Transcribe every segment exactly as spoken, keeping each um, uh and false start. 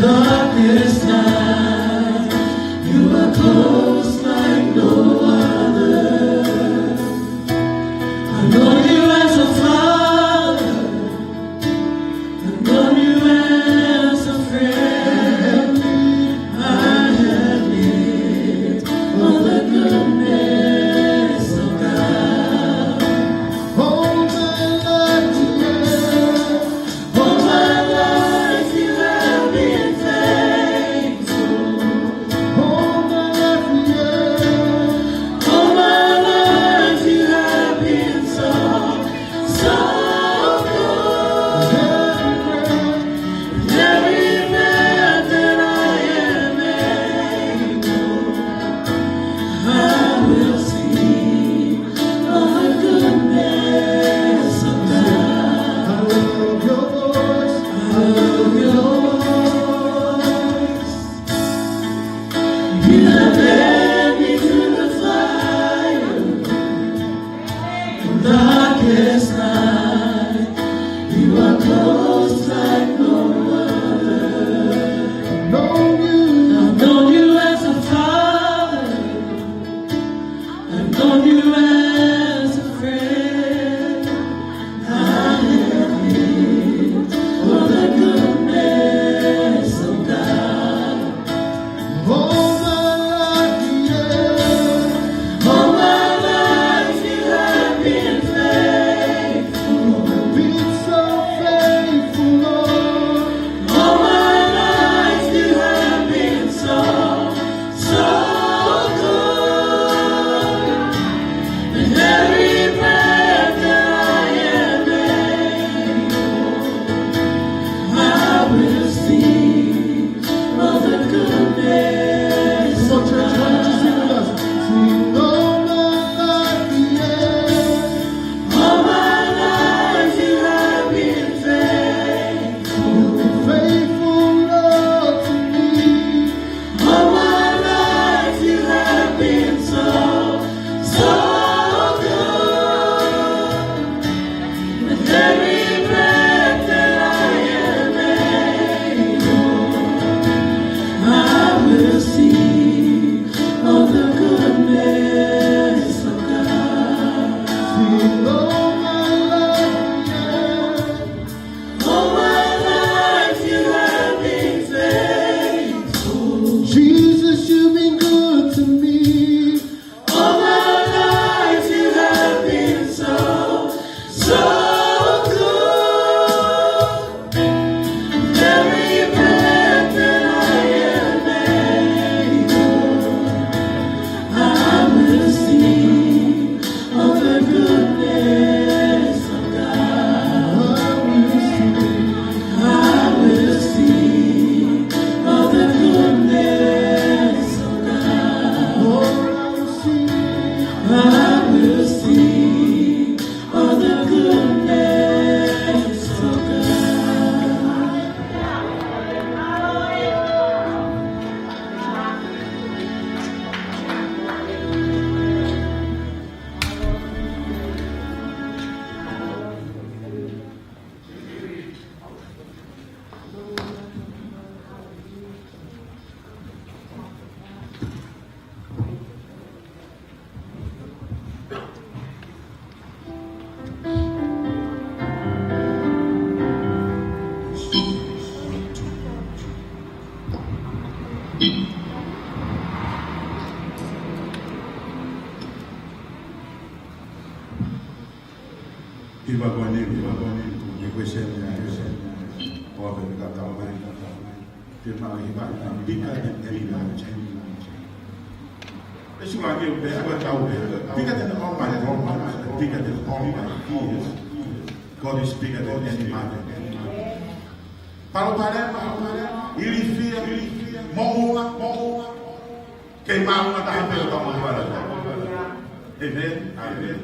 Darkest night, you are close like no other. I know you as a father, I know you as a friend. I have lived for the goodness of God. All my life, yeah. All my life you have been faithful. All my life, yeah. All my life you have been so, so good. Every breath, every breath that I am able, I will sing of the goodness of God. I love your voice. I love your voice. You have led me through the fire and darkest night. You are close like no other. I've known you. I've known you as a father. I've known you as a friend. I have lived for the goodness of God. All my life, yeah. All my life you have been faithful. Been so faithful, Lord. All my life you have been so, so good. And every breath that I am able, I will sing of the goodness of God. Sing all my life, yeah. All my life you have been faithful. Faithful, Lord, to me. All my life you have been so, so good. With every breath that I am able, I will sing of the goodness of God. Sing all my life, yeah. All my life you have been faithful. Jesus, you've been good to me. All my life you have been so, so good. Every breath that I am able, I will sing of the goodness of God. I will sing, I will sing of the goodness of God. Oh, I will sing, I will sing of the goodness of God. Kiva ko eni, kiva ko eni, ni ko e sēniti, sēniti. ʻO pehē ka tau mai, ka tau mai. Te mau hiva, bigger than any mountain. It's like you, bigger than all my problems, bigger than all my fears. God is bigger than any mountain. Palopalema, ilifia, moʻunga, moʻunga. Kei maʻunga taha pē ʻo tau moʻunga. Amen. Amen.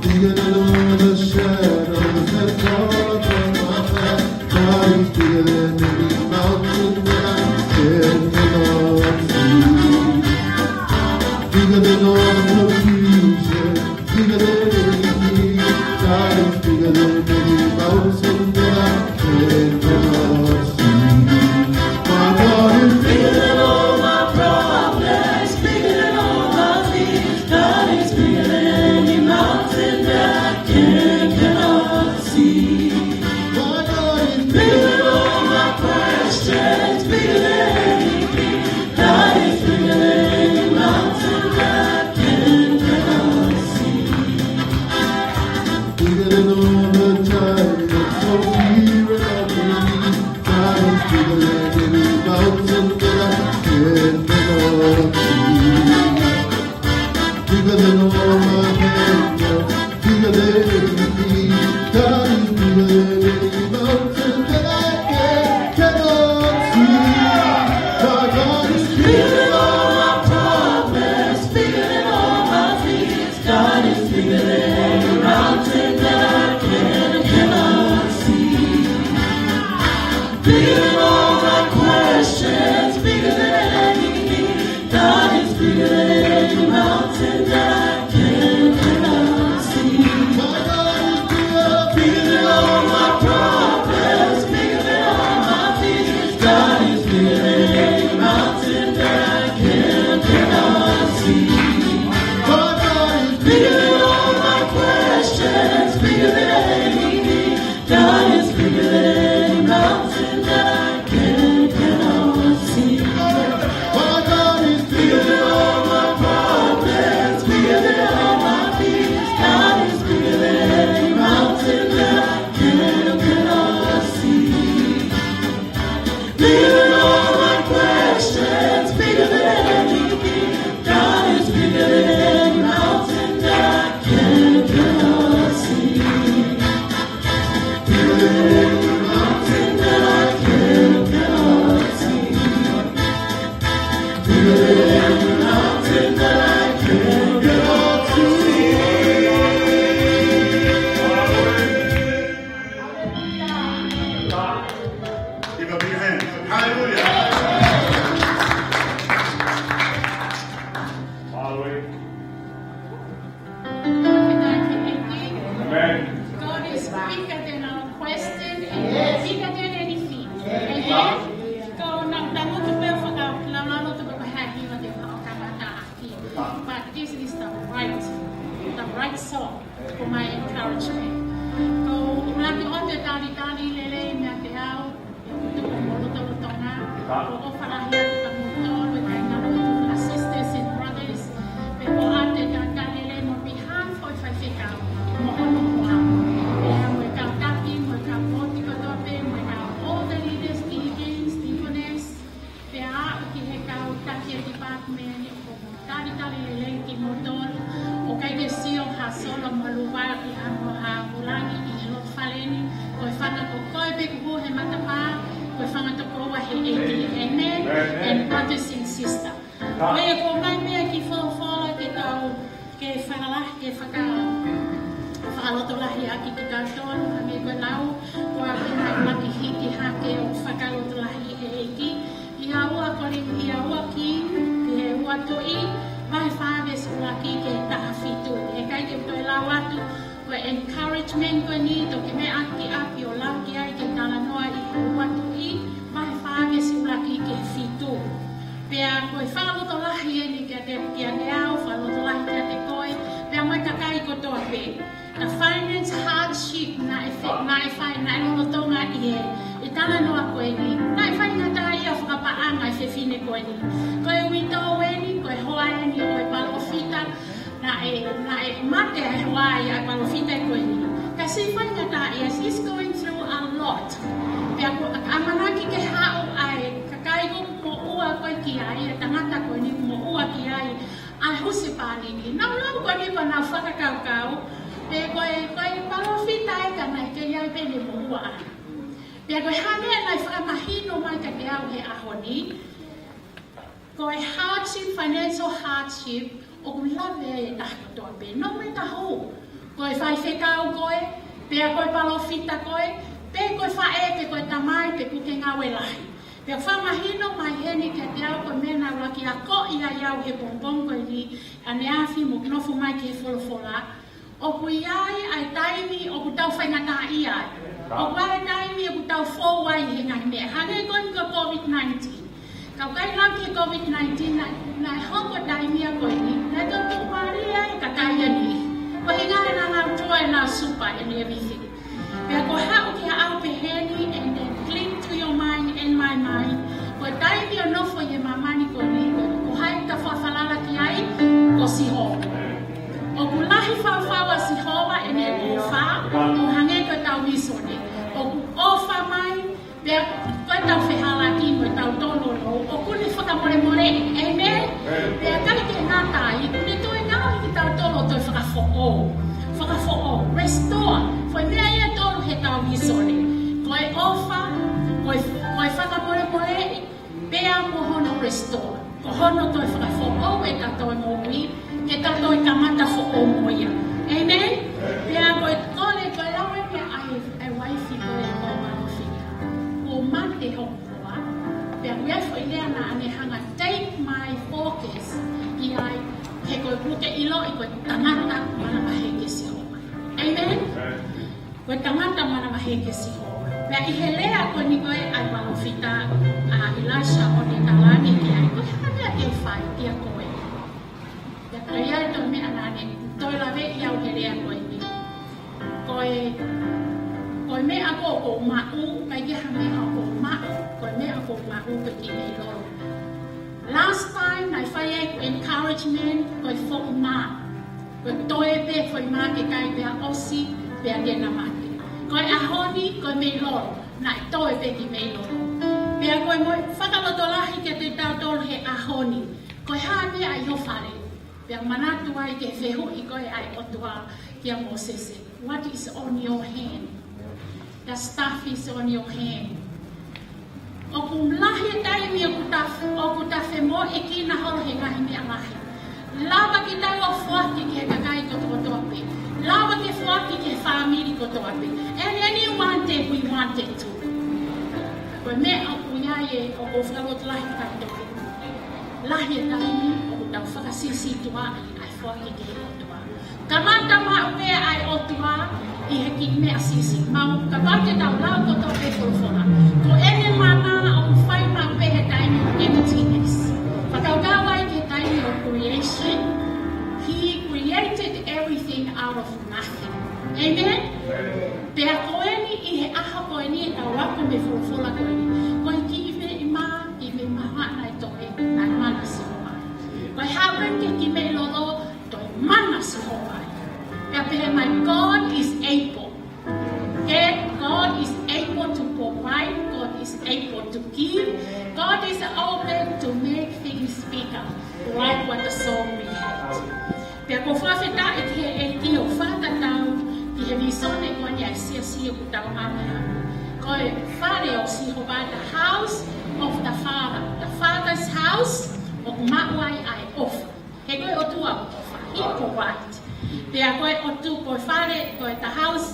Bigger than all the shadows that fall from my past. God is bigger than any mountain that I can cannot see. Bigger than all the confusion, bigger than anything. God is bigger than any mountain that I can cannot see. My God is bigger than all my problems, bigger than all my fears. God is bigger than any mountain that I can cannot see. My God is bigger than all my questions, bigger than anything. God is bigger than any mountain that I can cannot see. Bigger than all the giants of fear and unbelief. God is bigger than any mountain that I can cannot see. Bigger than all my anger, bigger than anything. God is bigger than any mountain that I can cannot see. My God is bigger than all my problems, bigger than all my fears. God is bigger than any mountain that I can cannot see. Bigger than all my questions, bigger than anything. God is bigger than any mountain that I can cannot see. My God is bigger, bigger than all my problems, bigger than all my fears. God is bigger than any mountain that I can cannot see. My God is bigger than all my questions, bigger than anything. God is bigger than any mountain that I can cannot see. My God is bigger than all my problems, bigger than all my fears. God is bigger than any mountain that I can cannot see. Bigger than all my questions, bigger than anything. God is bigger than any mountain that I can cannot see. Bigger than any mountain that I can cannot see. Bigger than any mountain that I can cannot see. Give a big hand. Hallelujah. Hallelujah. Amen. God is bigger than our question and bigger than anything. Amen. Ko e ʻuhinga ʻoku ou tui pē ʻoku fakalaulau atu pē ko e hā e hiva te u kamata ʻaki. But this is the right, the right song for my encouragement. Ko e ʻuhinga ʻoku ou talitali lelei meiate au, ʻoku tuku mo lotolotonga, ʻoku ou ʻofa lahi atu kia kimoutolu, ʻa e kāinga lotu, ʻa e sisters and brothers, pea ʻoku ou talitali lelei mo e behalf ʻo e faifekau, mo hono hoa. Pea mo e kau taki, mo e kau potu kotoa pē, mo e kau all the leaders, deacons, deaconess, pea aʻu ki he kau taki ʻa e department, ʻoku ou talitali lelei kimoutolu, ʻoku ʻikai ke sio ha solo mo ha luva ʻi ha mo ha vūlangi ʻi he loto fale ni, ko e fanga ko koe pē kuo hū he matapā, ko e fanga tokoua he ʻEiki. Amen. Amen. And brothers and sisters. Ko ia ʻoku ou ʻomai pē ʻa e kiʻi folofola ke tau, ke fakala-, ke faka-, fakalotolahi ʻaki kitautolu, hangē ko e lau, ko e ʻuhinga ʻoku ou laki hiki hake ʻo fakalotolahi ʻi he ʻEiki. ʻI he ua Koli-, ʻi he ua Kingi, ʻi he ua Tuʻi, vahe fā veesi ʻuluaki ki he taha fitu. He ʻikai ke u toe lau atu, ko e encouragement ko eni, toki meʻa ki ʻapi ʻo lau ki ai ke talanoa ʻi he ua Tuʻi, vahe fā veesi ʻuluaki ki he fitu. Pea ko e fakalotolahi eni kiate, kiate au, fakalotolahi kiate koe, pea mo e kakai kotoa pē. The finance hardship naʻe fe-, naʻe fai, naʻe lolotonga ʻi he, ʻi he talanoa ko eni. Naʻe faingataʻaʻia fakapaʻanga ʻa e fefine ko eni. Ko e uitou eni, ko e hoa eni ʻo e palōfita, naʻe, naʻe mate ʻa e hoa ia ʻa e palōfita ko eni. Ka siʻi faingataʻaʻia, she's going through a lot. Pea ʻoku ʻamanaki ke haʻu ʻa e kakai ʻoku moʻua ko ē ki ai, ʻa e tangata ko eni ʻoku moʻua ki ai, ʻa e husepāniti. Nau lau ko eni pea nau fakakaukau, pe ko e, ko e palōfita ē ka naʻe ʻikai ai pē ʻene moʻua. Pea ko e hā e meʻa naʻe fakamahino mai kiate au he ʻaho ni, ko e hardship, financial hardship, ʻoku lave ai e taha kotoa pē, no matter who. Ko e faifekau koe, pea ko e palōfita koe, pe ko e faʻē, pe ko e tamai, pe ko e ngāue lahi. Pea fakamahino mai heni kiate au ko e meʻa naʻa ku akoʻi ai au he pongipongi ko eni, ʻaneafi mo nofo mai ki he folofola. ʻOku ʻi ai ʻa e taimi ʻoku tau faingataʻaʻia ai. ʻOku ʻi ai e taimi ʻoku tau fou ai he ngaahi meʻa. Hangē ko eni ko e COVID nineteen. Ka ʻoku ʻikai lau ki he COVID nineteen naʻe, naʻe hoko taimi ia ko eni, naʻe tuʻumālie ai e kakai ʻa e niʻihi. Ko e ʻuhinga he naʻa nau tuʻu ai ʻenau supa and everything. Pea ko e haʻu ki he ʻaho pehē ni and then click to your mind and my mind. Ko e taimi ʻo nofo ʻi he māmani ko eni, ko hai ʻoku tau fakafalala ki ai, ko Sihova. ʻOku lahi fau fau ʻa Sihova ʻene ʻofa, ʻo hangē ko ʻetau vīsone. ʻOku ʻofa mai, pea ko ʻetau fehālaaki mo ʻetau tōnounou, ʻoku ne fakamolemoleʻi. ʻĒmeni? Pea ʻikai ke ngata ai, ʻoku ne toe ngaohi kitautolu ʻo toe fakafoʻou. Fakafoʻou, restore. Foʻi meʻa ia ʻe tolu heʻetau vīsone. Ko e ʻofa, ko e, ko e fakamolemoleʻi, pea mo hono restore. Ko hono toe fakafoʻou ʻetau moʻui, ke tau toe kamata foʻou mo ia. ʻĒmeni? Pea ko e kole, ko e lau eni ʻa e, ʻa e uaifi ko ē ʻo e palōfita. Kuo mate hoku hoa, pea ʻoku ʻi ai e foʻi lea naʻa ne hanga take my focus ki ai, he ko e puke ʻiloʻi ko e tangata manavahē kia Sihova. ʻĒmeni? Ko e tangata manavahē kia Sihova. Pea ʻi he lea ko eni ko ē ʻa e palōfita ʻa ʻIlaisa ʻo ne talaange ki ai, ko e hā e meʻa ke fai kia koe? Pea ko ia e toe meʻa naʻa ne toe laveʻi au he lea ko eni. Ko e, ko e meʻa ko ē ʻoku ou maʻu, ʻikai ke ha meʻa ʻoku ou maʻu, ko e meʻa ʻoku ou maʻu ko e kiʻi meʻi lolo. Last time naʻe fai ai ʻeku encouragement, ko e foʻi mā. Ko e toe pē foʻi mā ke kai pea ʻosi, pea te na mate. Ko e ʻaho ni, ko e meʻi lolo, naʻe toe pē kiʻi meʻi lolo. Pea ko e moʻui fakalotolahi kiate kitautolu he ʻaho ni. Ko e hā e meʻa ʻi ho fale? Pea manatu ai ki he fehuʻi ko ē ʻa e ʻOtua kia Mōsese. What is on your hand? The staff is on your hand. ʻOku lahi e taimi ʻoku ta, ʻoku ta femoʻuekina holo he ngaahi meʻa lahi. Lava ke tau foaki ki he kakai kotoa kotoa pē. Lava ke foaki ki he fāmili kotoa pē. And then you wanted, we wanted to. Ko e meʻa ʻoku ʻi ai ē, ʻoku ou fakalotolahi kitautolu. Lahi e taimi ʻoku tau fakasīsītuʻaʻi ʻa e foaki ki he ʻOtua. Kamata maʻu pē ʻa e ʻOtua ʻi he kiʻi meʻa siʻisiʻi. Mau, kapau te tau lau kotoa pē folofola. Ko ʻene mana ʻoku fai maʻu pē he taimi ʻo emptiness. Fakakaukau ai ki he taimi ʻo creation. He created everything out of nothing. Amen? Pea ko eni ʻi he ʻaho ko eni ʻetau ako mei he folofola ko eni. Ko e kiʻi meʻi mā, kiʻi meʻi mā naʻe toe, naʻe mana Sihova. Ko e hā pē ki he kiʻi meʻi lolo, toe mana Sihova. Pea pehē mai, God is able. Okay? God is able to provide. God is able to give. God is able to make things bigger, like what the song we had. Pea ʻoku ou fakafetaʻi ki he ʻEiki ʻo fakatatau ki he vīsone ko eni ʻa e siasi ʻoku tau maʻu. Ko e fale ʻo Sihova, the house of the Father, the Father's house, ʻoku maʻu ai ʻa e ʻofa. He ko e ʻOtua ʻoku ʻofa, he ko e ʻOtua. Pea ko e ʻOtua, ko e fale, ko e the house,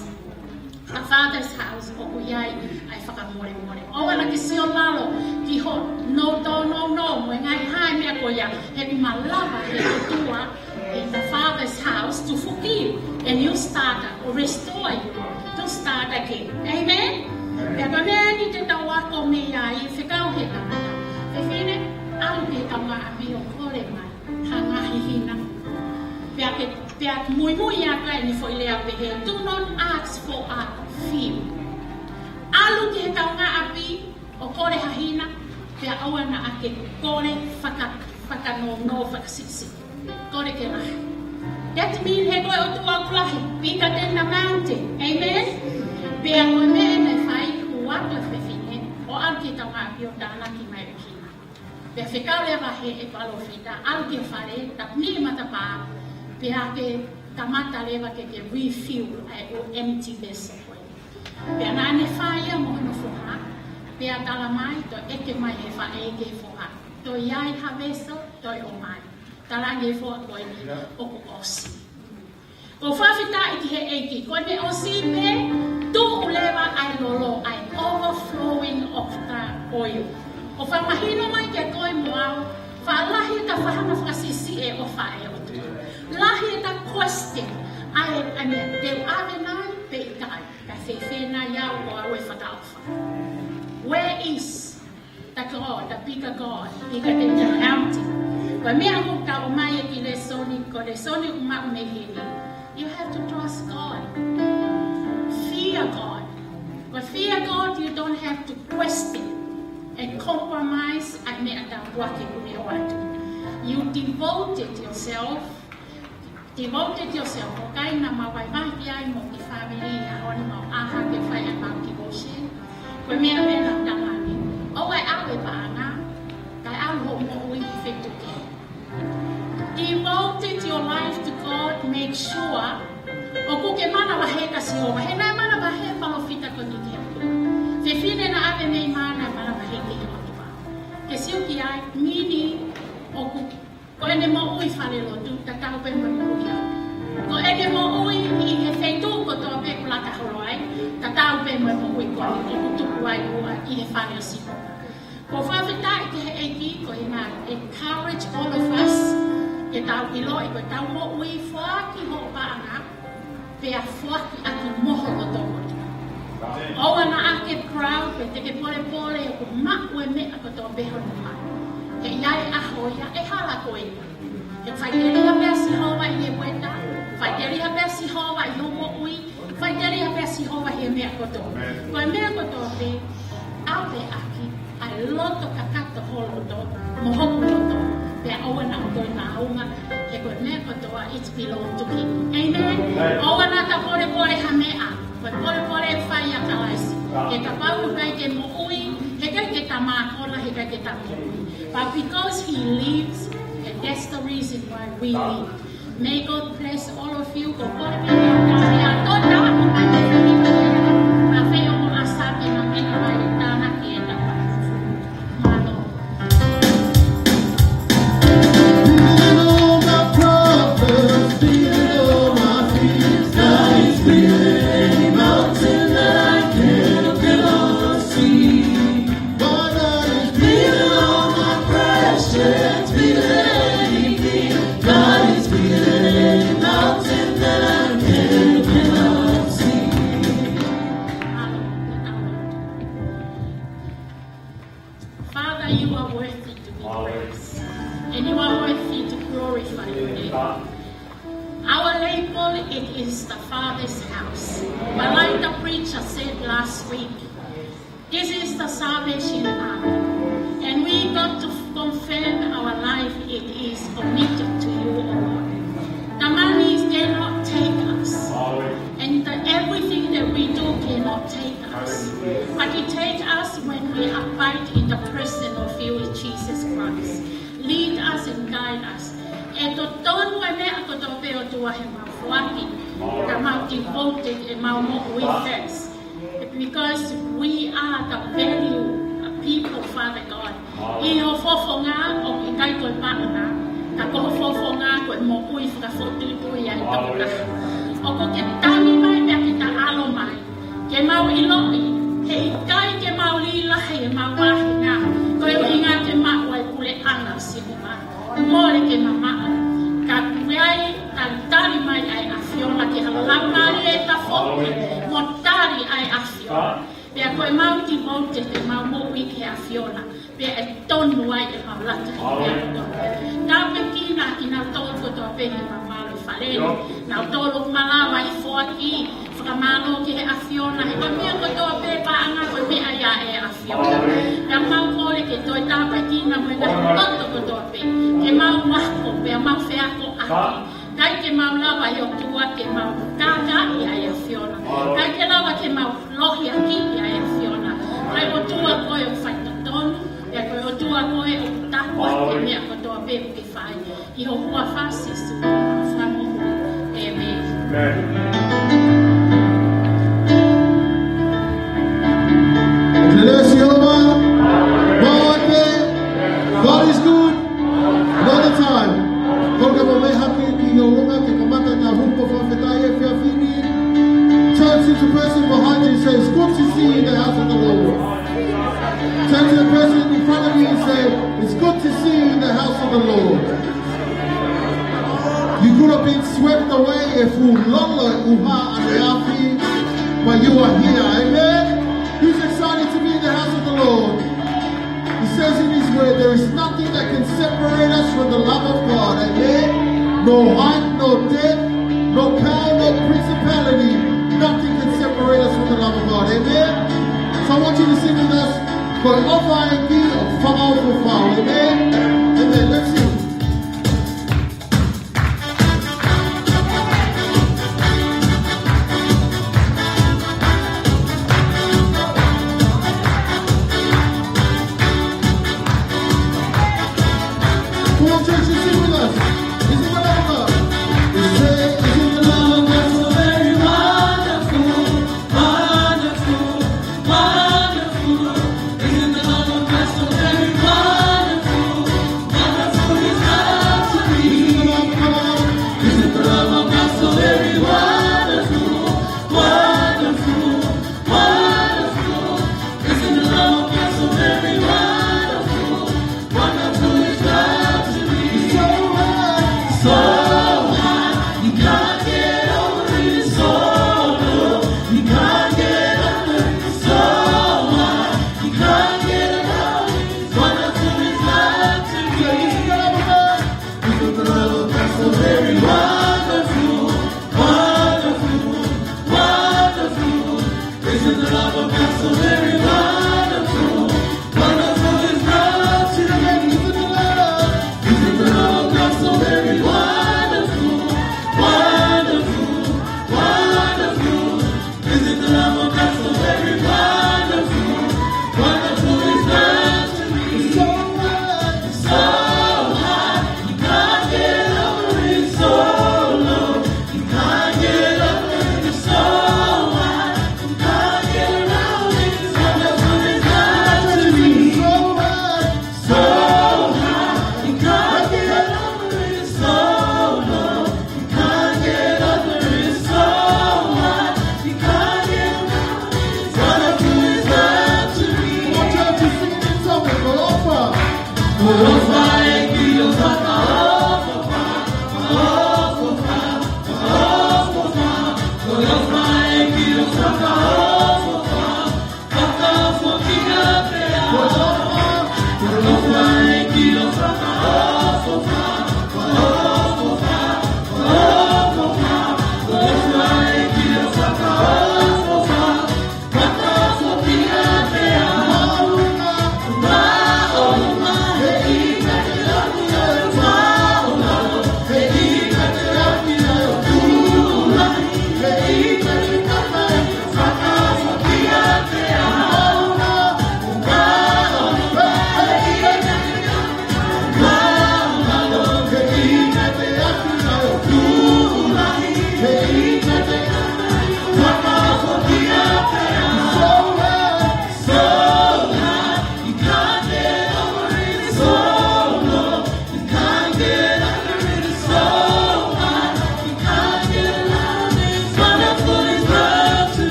the Father's house, ʻoku ʻi ai ʻa e fakamolemole. ʻOua naʻa ke sio lalo ki hoʻo tōnounou mo e ngaahi hā e meʻa ko ia, he ʻoku malava he ʻOtua in the Father's house to forgive. And you start or restore you to start again. Amen? Pea ko e meʻa eni te tau ako mei ai, fekau he tangata. Fefine, ʻalu ki he kaungāʻapi ʻo kole mai ha ngaahi hina. Pea ke, pea muimui ʻa e ʻene foʻi lea pehē, do not ask for a few. ʻAlu ki he kaungāʻapi ʻo kole ha hina, pea ʻoua naʻa ke kole faka, fakanōnō, fakasiʻisiʻi. Kole ke lahi. That mean he ko e ʻOtua ʻoku lahi, bigger than the mountain. Amen? Pea ko e meʻa naʻe fai, hū atu e fefine, ʻo ʻalu ki he kaungāʻapi ʻo tānaki mai e hina. Pea fekau leva he ʻe palōfita, ʻalu ki he fale, tapuni e matapā, pea ke kamata leva ke ke refill ʻa e ʻū empty vessel ko ē. Pea naʻa ne fai ia mo hono foha, pea tala mai, toe ʻeke mai he faʻē ki he foha. Toe ʻi ai ha vessel, toe ʻomai. Talaange he foha ko eni, ʻoku ʻosi. ʻOku ou fakafetaʻi ki he ʻEiki, ko ʻene ʻosi pē, tuʻu leva ʻa e lolo, ʻa e overflowing of the oil. ʻO fakamahino mai kiate koe mo au, faʻa lahi ʻeta fakahanga fakasiʻisiʻi e ʻofa ʻa e ʻOtua. Lahi ʻeta question, ʻa e, ʻa e meʻa, te u ʻave nai pe ʻikai, kae fēfē nai au ʻo aʻu ʻo fakaʻofa. Where is the God, the bigger God, bigger than the mountain? Ko e meʻa ʻoku tau ʻomai ʻi he lēsoni, ko e lēsoni ʻoku maʻu mei heni. You have to trust God. Fear God. But fear God, you don't have to question and compromise ʻa e meʻa tāpuaki ʻoku ne ʻoatu. You devoted yourself, devoted yourself. ʻOku ʻikai naʻa mau vaivai ki ai mo e kiʻi fāmili he ʻaho ni, mau ʻā hake ʻo fai ʻemau devotion. Ko e meʻa pē naʻa tau ʻomai. ʻOua ʻe ʻave paʻanga, kae ʻalu hoʻo moʻui ki he feituʻu kehe. Devoted your life to God, make sure ʻoku ke manavahē kia Sihova. He naʻe manavahē e palōfita ko eni ki he ʻOtua. Fefine naʻe ʻave mei Maʻa naʻe manavahē ki he ʻOtua. Ke sio ki ai, meaning ʻoku, ko ʻene moʻui falelotu, tatau pē mo e moʻui. Ko ʻene moʻui ʻi he feituʻu kotoa pē ʻoku laka holo ai, tatau pē mo e moʻui ko eni ʻoku tuku ai ʻi he fale ʻo Sihova. ʻOku ou fakafetaʻi ki he ʻEiki, ko e ʻuhinga ʻe encourage all of us, ke tau ʻiloʻi ko ʻetau moʻui, foaki hoʻo paʻanga, pea foaki ʻaki mo ho loto kotoa. ʻOua naʻa ke proud, pe te ke polepole ʻoku maʻu e meʻa kotoa pē hono maʻu. He ʻe ʻi ai e ʻaho ia ʻe hala koe. He faʻiteliha pē ʻa Sihova ʻi he ueatā, faʻiteliha pē ʻa Sihova ʻi hoʻo moʻui, faʻiteliha pē ʻa Sihova he meʻa kotoa. Ko e meʻa kotoa pē, ʻave ʻaki ʻa e loto kakato ho loto, mo hoku loto, pea ʻoua naʻa toe maʻunga, he ko e meʻa kotoa, it's belong to him. Amen? ʻOua naʻa ta polepole ha meʻa, ko e polepole ʻe fai ʻa Kalaisi. He kapau ʻoku ʻikai ke moʻui, heʻikai ke ta mākona, heʻikai ke ta moʻui. But because he lives, and that's the reason why we live. May God bless all of you. Ko e kole pē ke tau ia tō tau mo mai te fili pē. Na fei o mo asa ke na mena mai tāna ke ta pa. Mālō. Build on my prophets, build on my fears. God is building a mountain that I cannot see. My God is building on my questions, building anything. God is building a mountain that I cannot see. Father, you are worthy to be praised, and you are worthy to glorify your name. Our label, it is the Father's house. But like the preacher said last week, this is the Salvation Army. And we got to confirm our life, it is committed to you, O Lord. The money cannot take us. And the, everything that we do cannot take us. But it take us when we abide in the presence of you in Jesus Christ. Lead us and guide us. ʻE totonu e meʻa kotoa pē ʻOtua he mau foaki, ka mau devoted ʻemau moʻui first. Because we are the value people, Father God. ʻI ho fofonga ʻoku ʻikai ko e paʻanga, ka ko ho fofonga ko e moʻui fakafoʻituitui ʻa e tokotaha. ʻOku ke tangi mai pea ke ta ʻalu mai. Ke mau ʻiloʻi, heʻikai ke mau lī lahi ʻemau vāhenga, ko e ʻuhinga ke maʻu ʻa e puleʻanga ʻo Sihova. Mole ke mamaʻo, ka ʻoku ʻi ai, talitali mai ʻa e ʻAfiona ke halalau mālie ʻeta foki, mo tali ʻa e ʻAfiona. Pea ko ʻemau devoted ʻemau moʻui ki he ʻAfiona, pea ʻe tonu ai ʻemau lata. Pea ko e tāpuekina kinautolu kotoa pē he mamalu fale ni, nautolu malava ʻi foaki, fakamālō ki he ʻAfiona, he ko e meʻa kotoa pē paʻanga ko e meʻa ia ʻa e ʻAfiona. Pea mau kole ke toe tāpuekina mo e ngaahi loto kotoa pē, ke mau ako, pea mau feakoʻaki. ʻIkai ke mau lava ʻe ʻOtua ke mau kākaaʻi ʻa e ʻAfiona. ʻIkai ke lava ke mau lohiakiʻi ʻa e ʻAfiona. Ko e ʻOtua koe ʻoku faitotonu, pea ko e ʻOtua koe ʻoku tāpuaki e meʻa kotoa pē ʻoku ke fai. ʻI ho huafa Sīsū, fakamolemole. ʻĒmeni. Te lea Sihova, maʻu pē, God is good, all the time. Kole ke mou mai hake ki ʻolunga ke kamata ʻetau huupo fakafetaʻi. the person behind you and say, "It's good to see you in the house of the Lord." Turn to the person in front of you and say, "It's good to see you in the house of the Lord." You could have been swept away ʻe fuʻu lolo e ʻuha ʻaneafi, but you are here. Amen. Who's excited to be in the house of the Lord? He says in his word, "There is nothing that can separate us from the love of God." Amen. No height, no depth, no power, no principality, nothing can separate us from the love of God. Amen. So I want you to sing with us, "Ko e ʻofa ʻa e ʻEiki ʻoku fakaʻofoʻofa au." Amen. Amen. Let's sing. Come on, church, you sing with us. Isn't the love of God? We say, "Isn't the love of God so very wonderful, wonderful, wonderful? Isn't the love of God so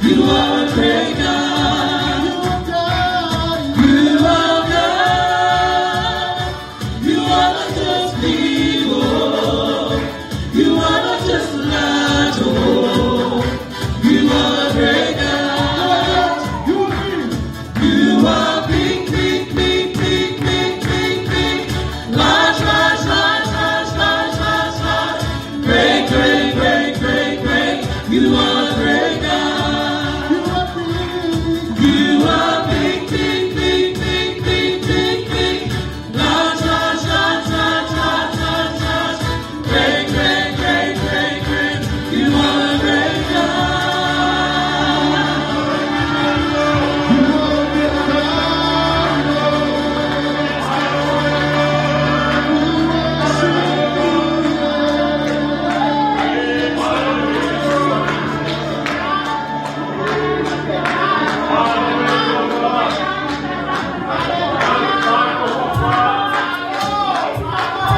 You are a great God. You are God. You are not just feeble. You are not just little. You are a great God. You are big, big, big, big, big, big, big. Large, large, large, large, large, large, large. Great, great, great, great, great. You are a great God. You are big. You are big, big, big, big, big, big, big. Large, large, large, large, large, large, large. Great, great, great, great, great. You are a great God. You are a great God.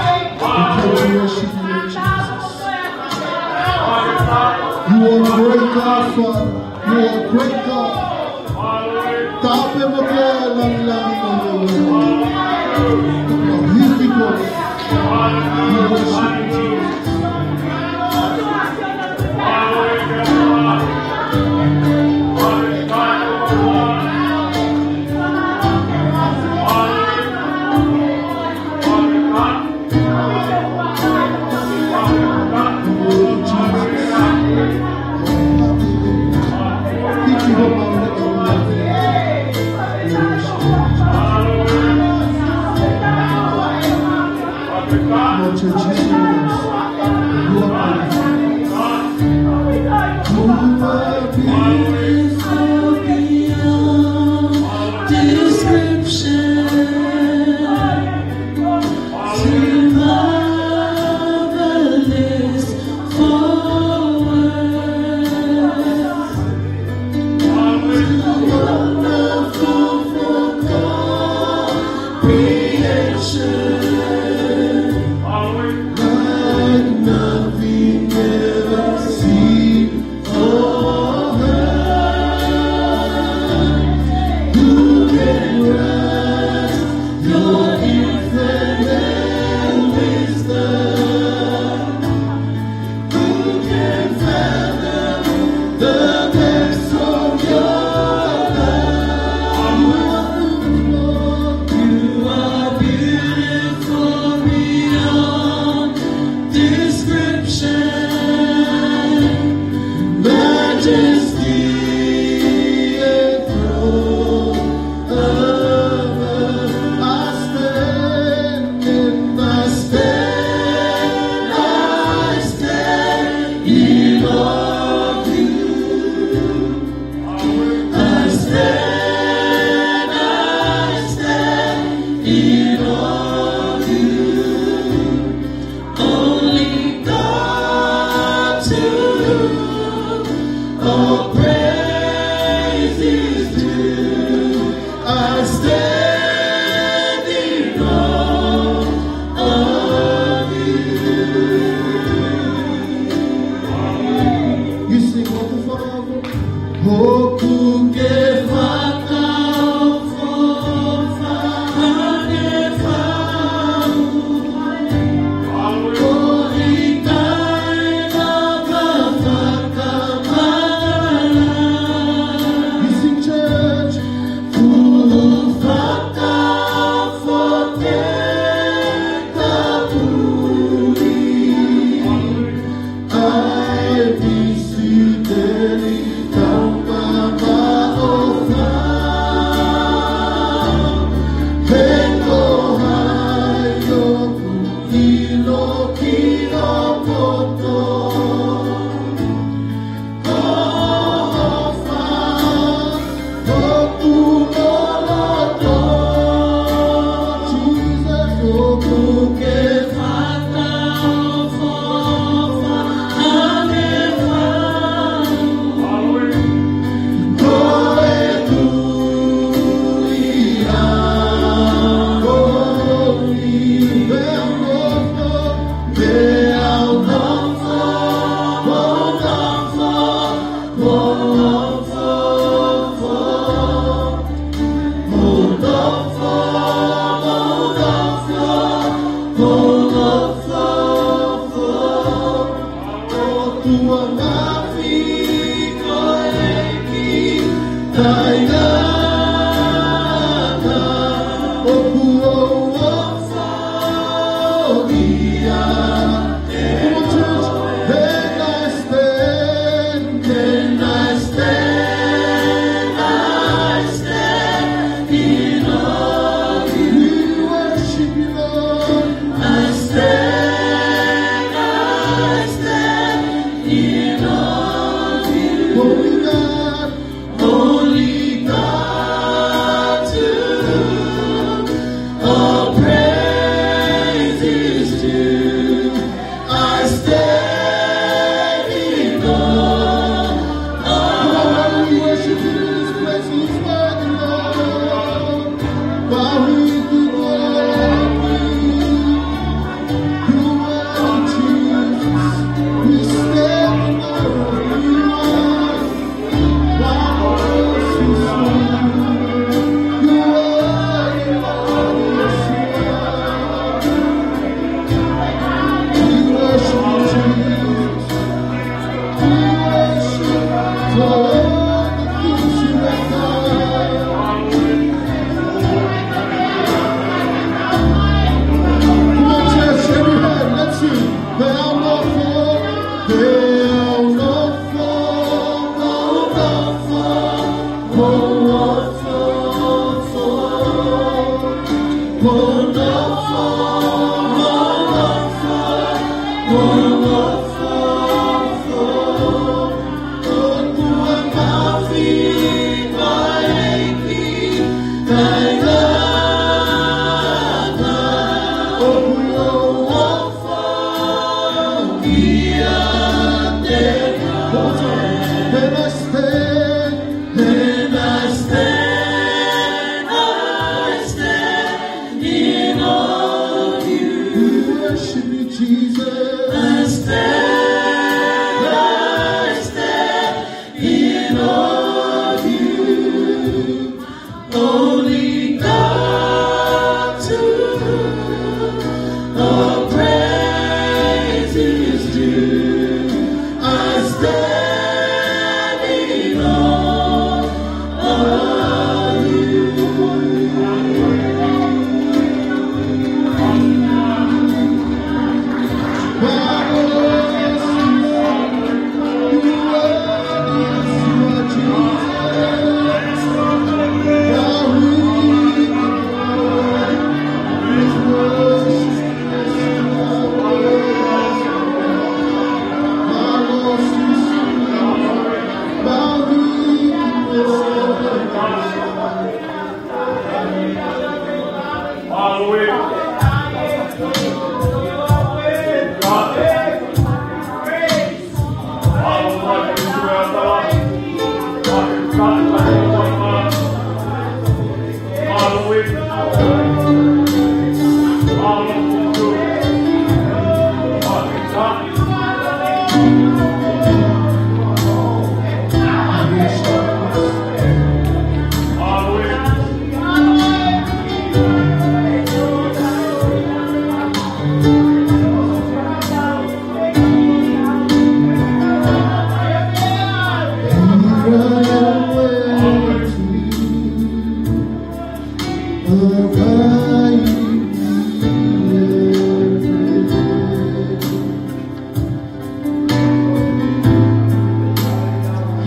We come to worship you, Lord Jesus. You are a great God, Father. You are a great God. Tapu mo e langilangi mo e. You are beautiful. We worship you, Jesus. Lord Jesus, you are beautiful. You are beautiful beyond description. Too marvelous for words. Too wonderful for comprehension. Like nothing ever seen or heard. Who can grasp your infinite wisdom? Who can fathom the depths of your love? You are beautiful beyond description. Majesty enthroned above. I stand in, I stand, I stand in awe of you. I stand, I stand in awe of you. Only God, to whom all praise is due. I stand in awe of you. You sing, Hoku Fakaofo. Hoku ke fakaofo, fakaofo. Ko e ʻikai lava fakamālō. Listen, church. Fuʻu fakaofo ke tapui. ʻAi pisi teli tau mamaʻo fā. He ko hai ʻoku ʻilo ki ho poto. Jesus, I stand, I stand in awe of you. Only God, to whom all praise is due. I stand in awe of you.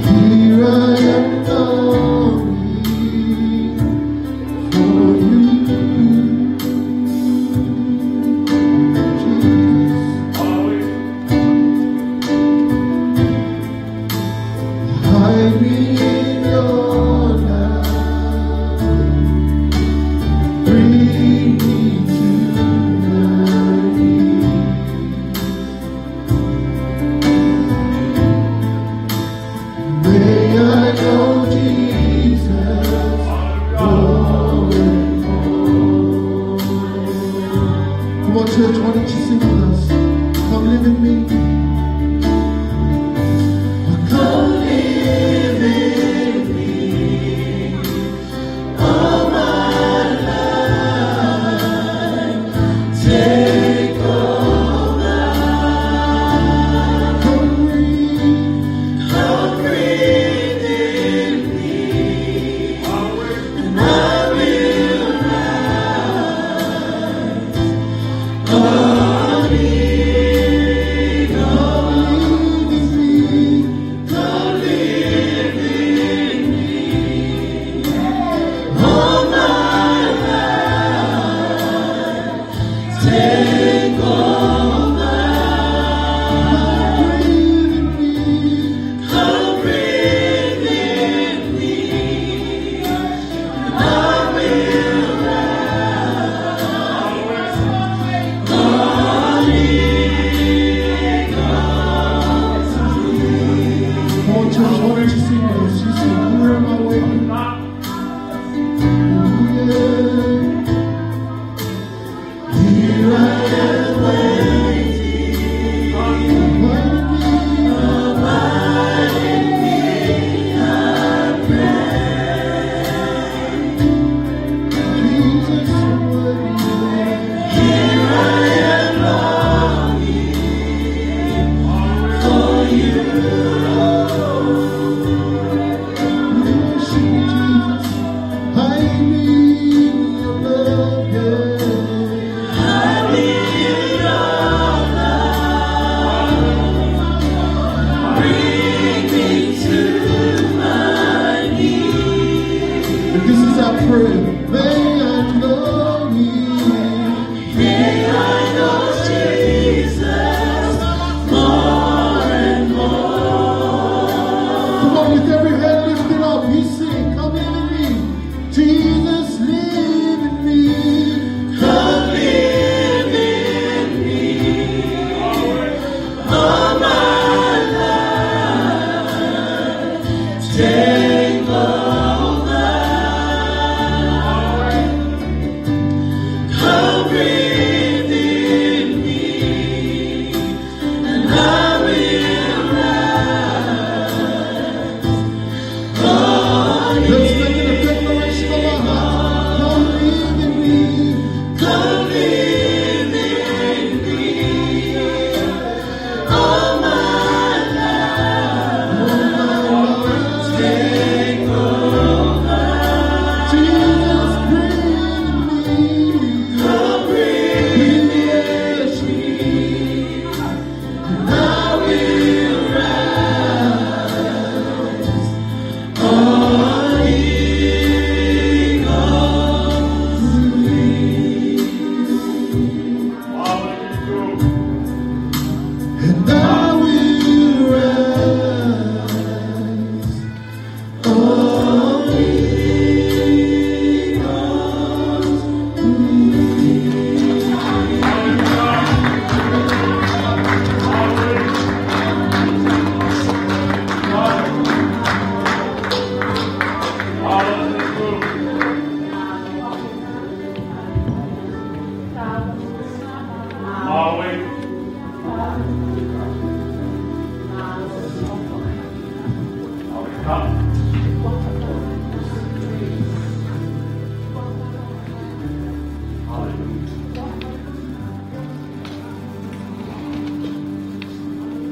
Here I am longing for you, Jesus. Hide me in your love. Bring me to my knees. May I know Jesus more and more. Come on, church, why don't you sing with us? Come live in me. Come live in me. All my life, take over. Come breathe, come breathe in me, and I will rise. All I need,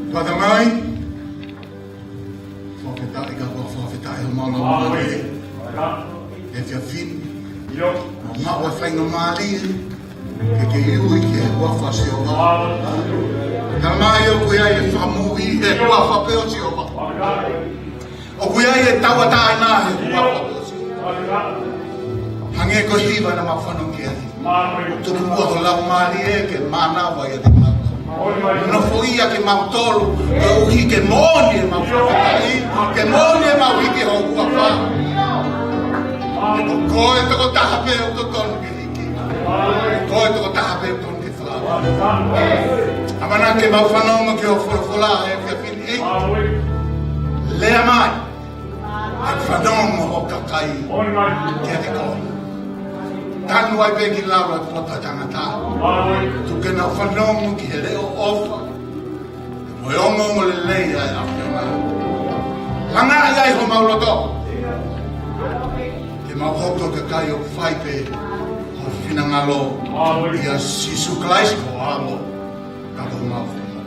Father mai, fakafetaʻi ka fakafetaʻi homau lau mālie. Efiafi ni. Mau maʻu e faingamālie ke ke ui ki he huafa ʻo Sihova. Tala mai ʻoku ʻi ai e fakamoʻui he huafa pē ʻo Sihova. ʻOku ʻi ai e tauʻatāina he huafa pē ʻo Sihova. Hangē ko e hiva naʻa mau fanongo ki ai. Tuku muʻa ho Laumālie ke mānava ʻiate kimautolu. Nofoʻia kimautolu, koeʻuhi ke moʻoni ʻemau fakafetaʻi, ke moʻoni ʻemau hiki ho huafa. Ko koe tokotaha pē ʻoku totonu ke hiki. Ko koe tokotaha pē ʻoku totonu ke fai. ʻAmanaki ke mau fanongo ki ho folofola he efiafi ni. Lea mai. ʻA e fanongo ʻo e kakai kiate koe. Tanu ai pē ki lalo e poto ʻo e tangata. Tuku ke nau fanongo ki he leʻo ʻofa mo e ongoongolelei ʻa e ʻAfiona. Langaʻi ai homau loto ke mau hoko ko e kakai ʻoku fai pē ho finangalo. ʻIa Sīsū Kalaisi ko ho ʻAlo ka ko homau Fakamoʻui.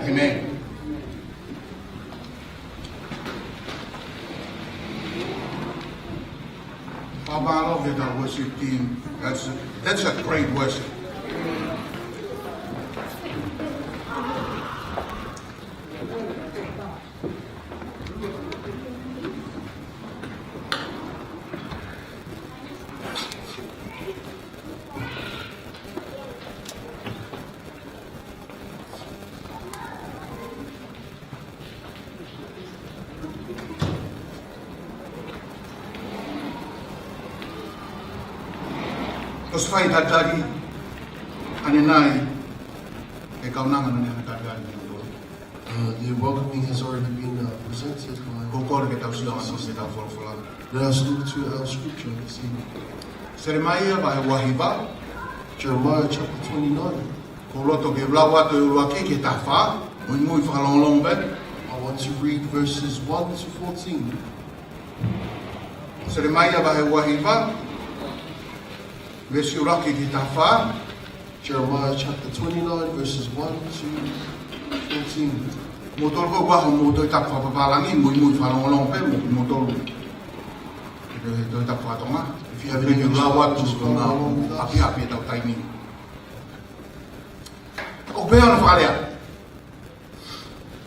ʻĒmeni. Papa, I love that worship team. That's a, that's a great worship. ʻOsi fai talitali ʻanenai e kaunanga naʻa ne talitali. Uh, the welcoming has already been, uh, presented by Ko e kole ke tau sio atu ki heʻetau folofola. Let us look to our scripture this evening. Selemaia vahe ua hiva. Jeremiah chapter twenty-nine. ʻOku ou loto ke lau atu e ʻuluaki ki he taha fā, muimui fakalongolongo pē. I want to read verses one to fourteen. Selemaia vahe ua hiva, veesi ʻuluaki ki he taha fā. Jeremiah chapter twenty-nine, verses one to fourteen. Moutolu ko ē ʻoku ʻi homou Tohi Tapu fakapapālangi, muimui fakalongolongo pē mo moutolu he Tohi Tapu faka-Tonga. If you have an English, lau atu just follow along with us. ʻApiʻapi ʻetau taimi. ʻOku pehē hono fakalea.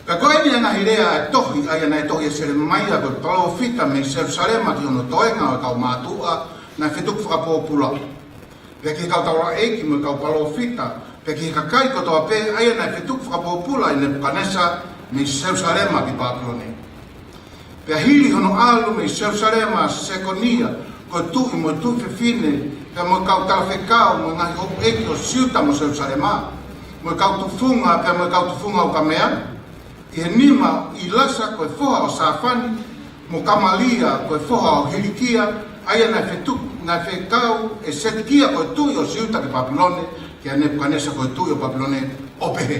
Ka ko eni ʻa e ngaahi lea ʻa e tohi, ʻa ia naʻe tohi ʻe Selemaia ko e palōfita mei Selusalema ki hono toenga ʻo e kau mātuʻa naʻe fetuku fakapōpula, pea ki he kau taulaʻeiki mo e kau palōfita, pea ki he kakai kotoa pē ʻa ia naʻe fetuku fakapōpula ʻe Nepukanesa mei Selusalema ki Papilone. Pea hili hono ʻalu mei Selusalema ʻa Sekonia ko e tuʻi mo e tuʻi fefine, pea mo e kau talafekau mo e ngaahi houʻeiki ʻo Siuta mo Selusalema, mo e kau tufunga, pea mo e kau tufunga ʻukamea, ʻi he nima ʻo ʻIlasa ko e foha ʻo Safani, mo Kamalia ko e foha ʻo Hilikia, ʻa ia naʻe fetuku, naʻe fekau ʻe Setekia ko e tuʻi ʻo Siuta ki Papilone, kia Nepukanesa ko e tuʻi ʻo Papilone, ʻo pehē.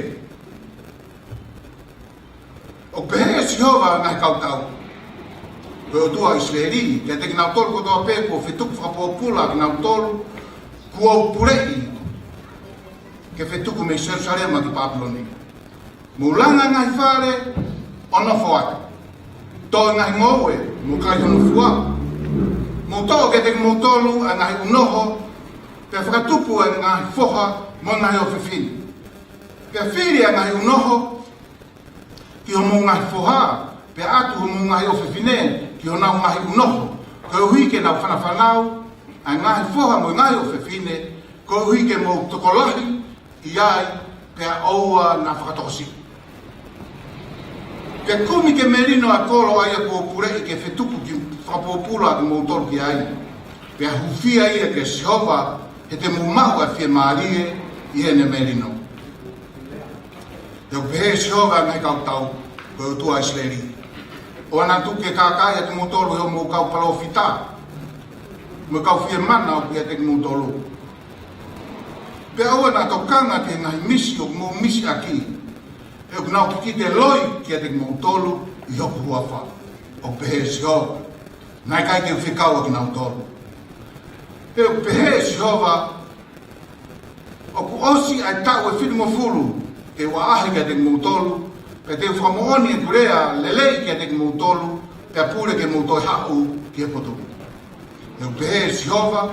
ʻOku pehē ʻe Sihova ʻa e ngaahi kautau, ko e ʻOtua ʻo ʻIsileli, kiate kinautolu kotoa pē kuo fetuku fakapōpula ʻa kinautolu kuo u puleʻi ke fetuku mei Selusalema ki Papilone. Mou langa e ngaahi fale ʻo nofo atu. Toʻo e ngaahi ngoue mo kai hono fua. Mou toʻo kiate kimoutolu ʻa e ngaahi ʻunoho, pea fakatupu ʻa e ngaahi foha mo e ngaahi ʻofefine. Pea fili ʻa e ngaahi ʻunoho ki homou ngaahi foha, pea ʻatu homou ngaahi ʻofefine ki honau ngaahi ʻunoho, koeʻuhi ke nau fanafanau ʻa e ngaahi foha mo e ngaahi ʻofefine, koeʻuhi ke mou tokolahi ʻi ai, pea ʻoua naʻa fakatokosiʻi. Pea kumi ke melino ʻa e kolo ʻa ia kuo u puleʻi ke fetuku fakapōpula ʻa kimoutolu ki ai. Pea hūfia ia kia Sihova, he te mou maʻu ʻa e fiemālie ʻi heʻene melino. He ʻoku pehē ʻe Sihova ʻa e ngaahi kautau, ko e ʻOtua ʻo ʻIsileli. ʻOua naʻa tuku ke kākaaʻi ʻa kimoutolu ʻe hoʻomou kau palōfita mo e kau fiemana ʻoku ʻiate kimoutolu. Pea ʻoua naʻa tokanga ki he ngaahi misi ʻoku mou misi ʻaki, he ʻoku nau kikite loi kiate kimoutolu ʻi hoku huafa, ʻoku pehē ʻe Sihova. Naʻe ʻikai te u fekau ʻa kinautolu. He ʻoku pehē ʻe Sihova, ʻoku ʻosi ʻa e taʻu ʻe fitungofulu Te u ʻaʻahi kiate kimoutolu, pea te u fakamoʻoni ʻeku lea lelei kiate kimoutolu, pea pule ke mou toe haʻu ki he potu. He ʻoku pehē ʻe Sihova,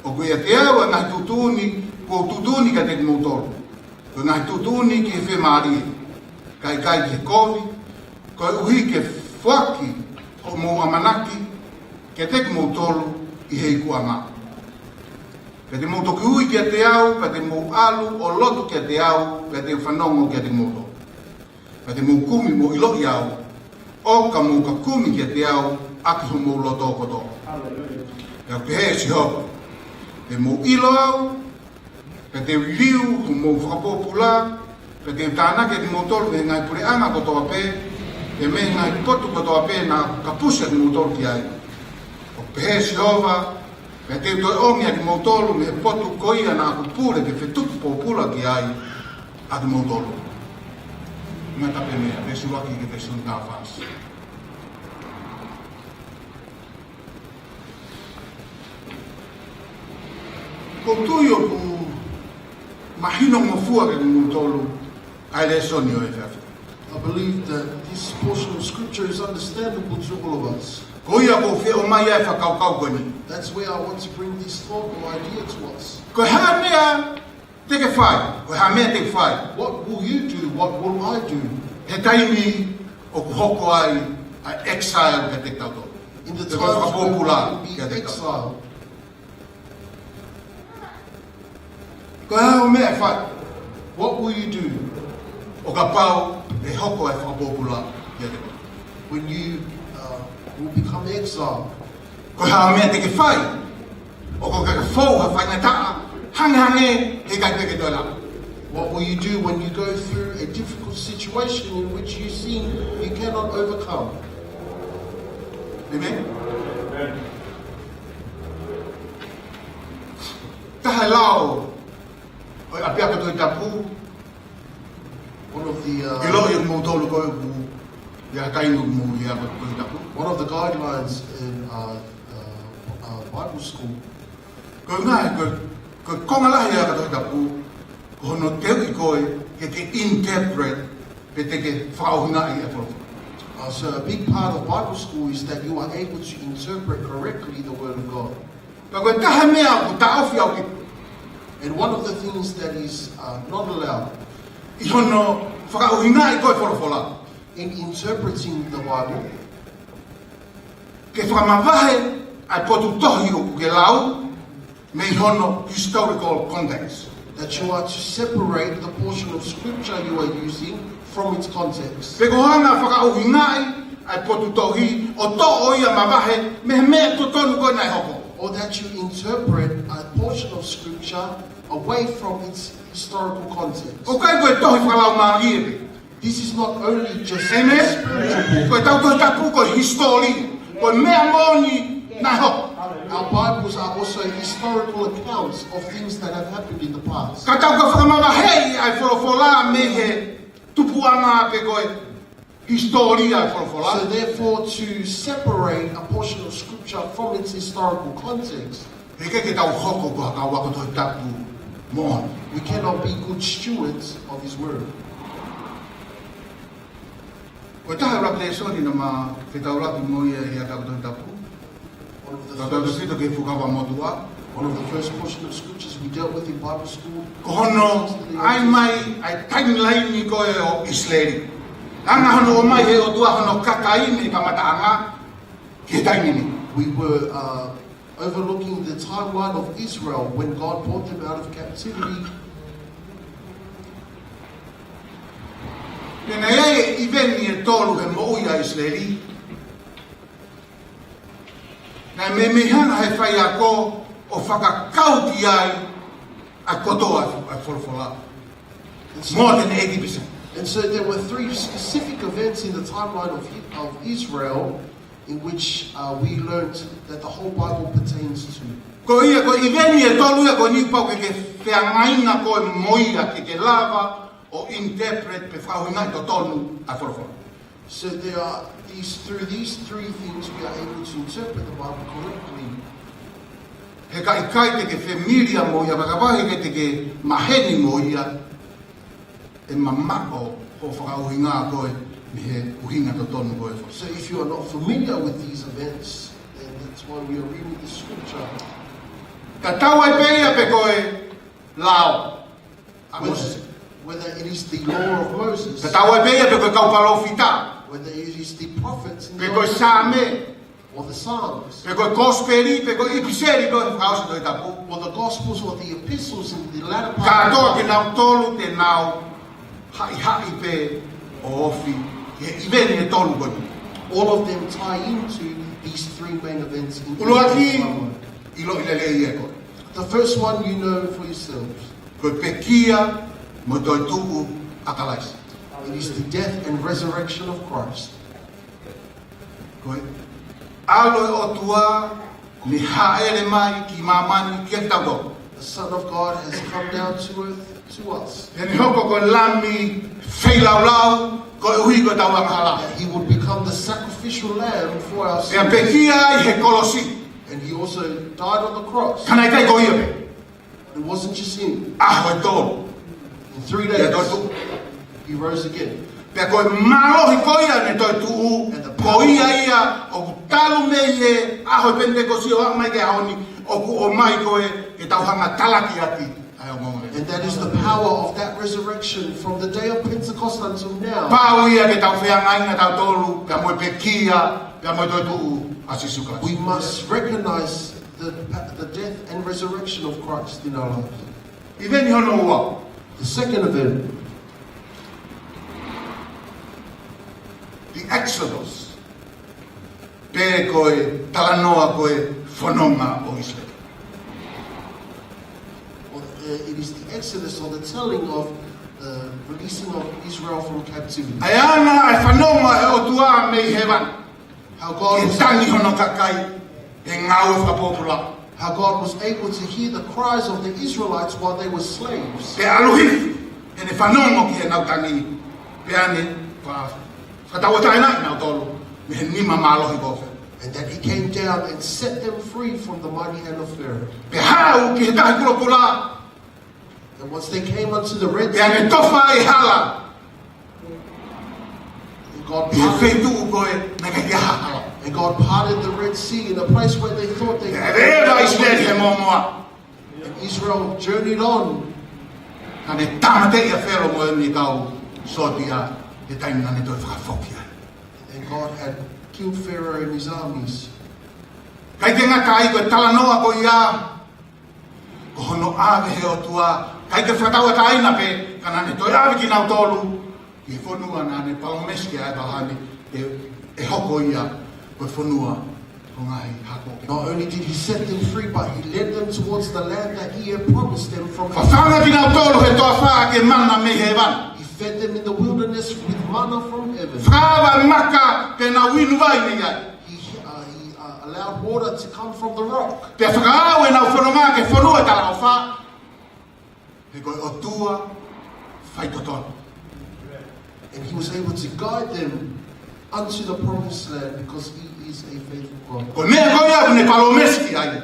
ʻoku ʻiate au ʻa e ngaahi tuʻutuʻuni kuo u tuʻutuʻuni kiate kimoutolu, ko e ngaahi tuʻutuʻuni ki he fiemālie, kae ʻikai ki he kovi, koeʻuhi ke foaki hoʻomou ʻamanaki kiate kimoutolu ʻi he ikuʻanga. Pea te mou toki ui kiate au, pea te mou ʻalu ʻo lotu kiate au, pea te u fanongo kiate kimoutolu. Pea te mou kumi mo ʻiloʻi au, ʻo ka mou ka kumi kiate au ʻaki homou loto kotoa. Pea pehē ʻe Sihova, te mou ʻilo au, pea te u liliu homou fakapōpula, pea te u tānaki ʻa kimoutolu mei he ngaahi puleʻanga kotoa pē, pea mei he ngaahi potu kotoa pē naʻa ku kapusi ʻa kimoutolu ki ai. ʻOku pehē ʻe Sihova, pea te u toe ʻomi ʻa kimoutolu mei he potu ko ia naʻa ku pule ke fetuku pōpula ki ai ʻa kimoutolu. Ngata pē meʻa, veesi ʻuluaki ki he veesi hono taha fā. ʻOku ou tui ʻoku mahinongofua kiate kimoutolu ʻa e lēsoni ʻo e efiafi. I believe that this portion of scripture is understandable to all of us. Ko ia ʻoku ou fie ʻomai ai e fakakaukau ko eni. That's where I want to bring this thought or idea to us. Ko e hā e meʻa te ke fai, ko e hā e meʻa te ke fai. What will you do? What will I do? He taimi ʻoku hoko ai ʻa e exile kiate kitautolu. In the times when we will be exiled. Ko e hā hoʻo meʻa ʻe fai? What will you do? ʻO kapau ʻe hoko e fakapōpula kiate koe. When you, uh, will become exiled. Ko e hā hoʻo meʻa te ke fai ʻo ka ke fou ha faingataʻa hangehangē he ʻikai pē ke toe lava? What will you do when you go through a difficult situation in which you seem you cannot overcome? Amen. Taha e lao ʻo e ʻapiako Tohi Tapu. One of the, uh, ʻiloʻi ʻe kimoutolu ko ē ʻoku ʻi ai ha taimi ʻoku mou ʻi ai ʻapiako Tohi Tapu. One of the guidelines in, uh, uh, uh, Bible school. Ko e ngaahi, ko, ko e konga lahi ʻo e ʻapiako Tohi Tapu, ko hono teuʻi koe ke ke interpret pe te ke fakaʻuhingaʻi e folofola. Uh, so a big part of Bible school is that you are able to interpret correctly the word of God. Ka ko e taha e meʻa ʻoku taʻofi ʻaupito. And one of the things that is, uh, not allowed ʻi hono fakaʻuhingaʻi ko ē e folofola, in interpreting the Bible, ke fakamavahe ʻa e potu tohi ʻoku ke lau mei hono historical context. That you are to separate the portion of scripture you are using from its context. Pe ko hoʻo hanga ʻo fakaʻuhingaʻi ʻa e potu tohi ʻo toʻo ia mavahe mei he meʻa totonu ko ē naʻe hoko. Or that you interpret a portion of scripture away from its historical context. ʻOku ʻikai ko e tohi fakalaumālie pē. This is not only just a spiritual book. Amen. Ko ʻetau Tohi Tapu ko e hisitōlia, ko e meʻa moʻoni naʻe hoko. Our Bibles are also historical accounts of things that have happened in the past. Ka tau ka fakamavaheʻi ʻa e folofola mei he tupuʻanga pe ko e hisitōlia ʻo e folofola. So therefore, to separate a portion of scripture from its historical context, he ʻikai ke tau hoko ko ha kau ako Tohi Tapu moʻoni. We cannot be good stewards of his word. Ko e taha e ʻuluaki lēsoni naʻa ma fetaulaki mo ia ʻi he ʻapiako Tohi Tapu. One of the first, tautautefito ki he Fuakava Motuʻa. One of the first portion of scriptures we dealt with in Bible school. Ko hono ʻai mai ʻa e timeline ko ē ʻo ʻIsileli. Hanga hono ʻomai he ʻOtua hono kakai mei he kamataʻanga ki he taimi ni. We were, uh, overlooking the timeline of Israel when God brought them out of captivity. Pea naʻe ʻi ai e ʻiveni ʻe tolu he moʻui ʻa ʻIsileli. Naʻe meimei hanga ʻe he faiako ʻo fakakau ki ai ʻa e kotoa ʻa e folofola. More than eighty percent. And so there were three specific events in the timeline of, of Israel in which, uh, we learned that the whole Bible pertains to. Ko ia, ko e ʻiveni ʻe tolu ia ko eni ʻoku pau ke ke feangainga koe mo ia ke ke lava ʻo interpret pe fakaʻuhingaʻi totonu ʻa e folofola. So there are these, through these three things we are able to interpret the Bible correctly. He ka ʻikai te ke familiar mo ia, ka ʻikai te ke maheni mo ia, ʻe mamaʻo hoʻo fakaʻuhinga ko ē mei he ʻuhinga totonu ko ē. So if you are not familiar with these events, then that's why we are reading the scripture. Tatau ai pē ia pe ko e lao ʻa Mōsese. Whether it is the law of Moses, Tatau ai pē ia pe ko e kau palōfita. Whether it is the prophets in the Pe ko e Old Testament, Saame. Or the Psalms, Pe ko e kosipeli, pe ko e ʻipiseli, pe ko e fakaʻosi Tohi Tapu. Or the Gospels or the epistles in the latter part of the Kātoa Bible, kinautolu te nau haʻihaʻi pē ʻo ofi ki he ʻiveni ʻe tolu ko eni. All of them tie into these three main events in ʻUluaki, Israel. ʻIloʻi lelei ʻe koe. The first one you know for yourselves. Ko e pekia mo e toetuʻu ʻa Kalaisi. It is the death and resurrection of Christ. Ko e ʻAlo ʻo e ʻOtua naʻe hāʻele mai ki māmani kiate kitautolu. The Son of God has come down to earth to us. Pea ne hoko ko e lami feilaulau koeʻuhi ko ʻetau angahala. That he would become the sacrificial lamb for our sins. Pea pekia ai he kolosi. And he also died on the cross. Ka naʻe ʻikai ko ia pē. It wasn't just him. ʻAho ʻe tolu. In three days, Pea toetuʻu. he rose again. Pea ko e mālohi ko ia ʻene toetuʻu, And the ko ia ia ʻoku talu mei he ʻaho ʻo e Penitekosi ʻo aʻu mai ki he ʻaho ni, ʻoku ʻomai ko ē ke tau hanga ʻo talaki ʻaki ʻa e ongoongo. And that is the power of that resurrection from the day of Pentecost until now. Pau ia ke tau feangainga tautolu pea mo e pekia pea mo e toetuʻu ʻa Sīsū Kalaisi. We must recognize the, the death and resurrection of Christ in our lives. ʻIveni hono ua. The second event. The Exodus. Pe ko e talanoa ko e fononga ʻo ʻIsileli. Or, uh, it is the Exodus or the telling of the releasing of Israel from captivity. ʻA e anga ʻa e fononga ʻa e ʻOtua mei hēvani. How God Ke was, tangi hono kakai he ngāue fakapōpula. How God was able to hear the cries of the Israelites while they were slaves. Pea ʻalu hifo ʻene fanongo ki heʻenau tangi, pea ne fa-, fakatauʻatāinaʻi kinautolu mei he nima mālohi ko Felo. And that he came down and set them free from the mighty hand of Pharaoh. Pea haʻu ki he tahi kulokula, And once they came unto the Red Sea, pea ne tofa e hala. And God He parted, feituʻu ko ē naʻe ʻikai ha hala. And God parted the Red Sea in a place where they thought they Pea leva ʻIsileli he mōmoa. And Israel journeyed on. Ka ne tāmateʻi ʻa Felo mo ʻene kau sōtia he taimi naʻa ne toe fakafoki ai. And God had killed Pharaoh and his armies. ʻIkai ke ngata ai, ko e talanoa ko ia, ko hono ʻave ʻe he ʻOtua, ʻikai ke fakatauʻatāina pē, ka naʻa ne toe ʻave kinautolu ki he fonua naʻa ne palōmesi ki ai ʻa ʻĒpalahame, ʻe, ʻe hoko ia ko e fonua ʻo e ngaahi hako. Not only did he set them free, but he led them towards the land that he had promised them from Fafanga kinautolu he toafa ʻaki e mana mei hēvani. He fed them in the wilderness with manna from heaven. Fakaava maka pea nau inu vai mei ai. He, uh, he, uh, allowed water to come from the rock. Pea fakaava ʻenau fononga ki he fonua talaʻofa, he ko e ʻOtua faitotonu. And he was able to guide them unto the promised land because he is a faithful God. Ko e meʻa ko ia ʻoku ne palōmesi ki ai,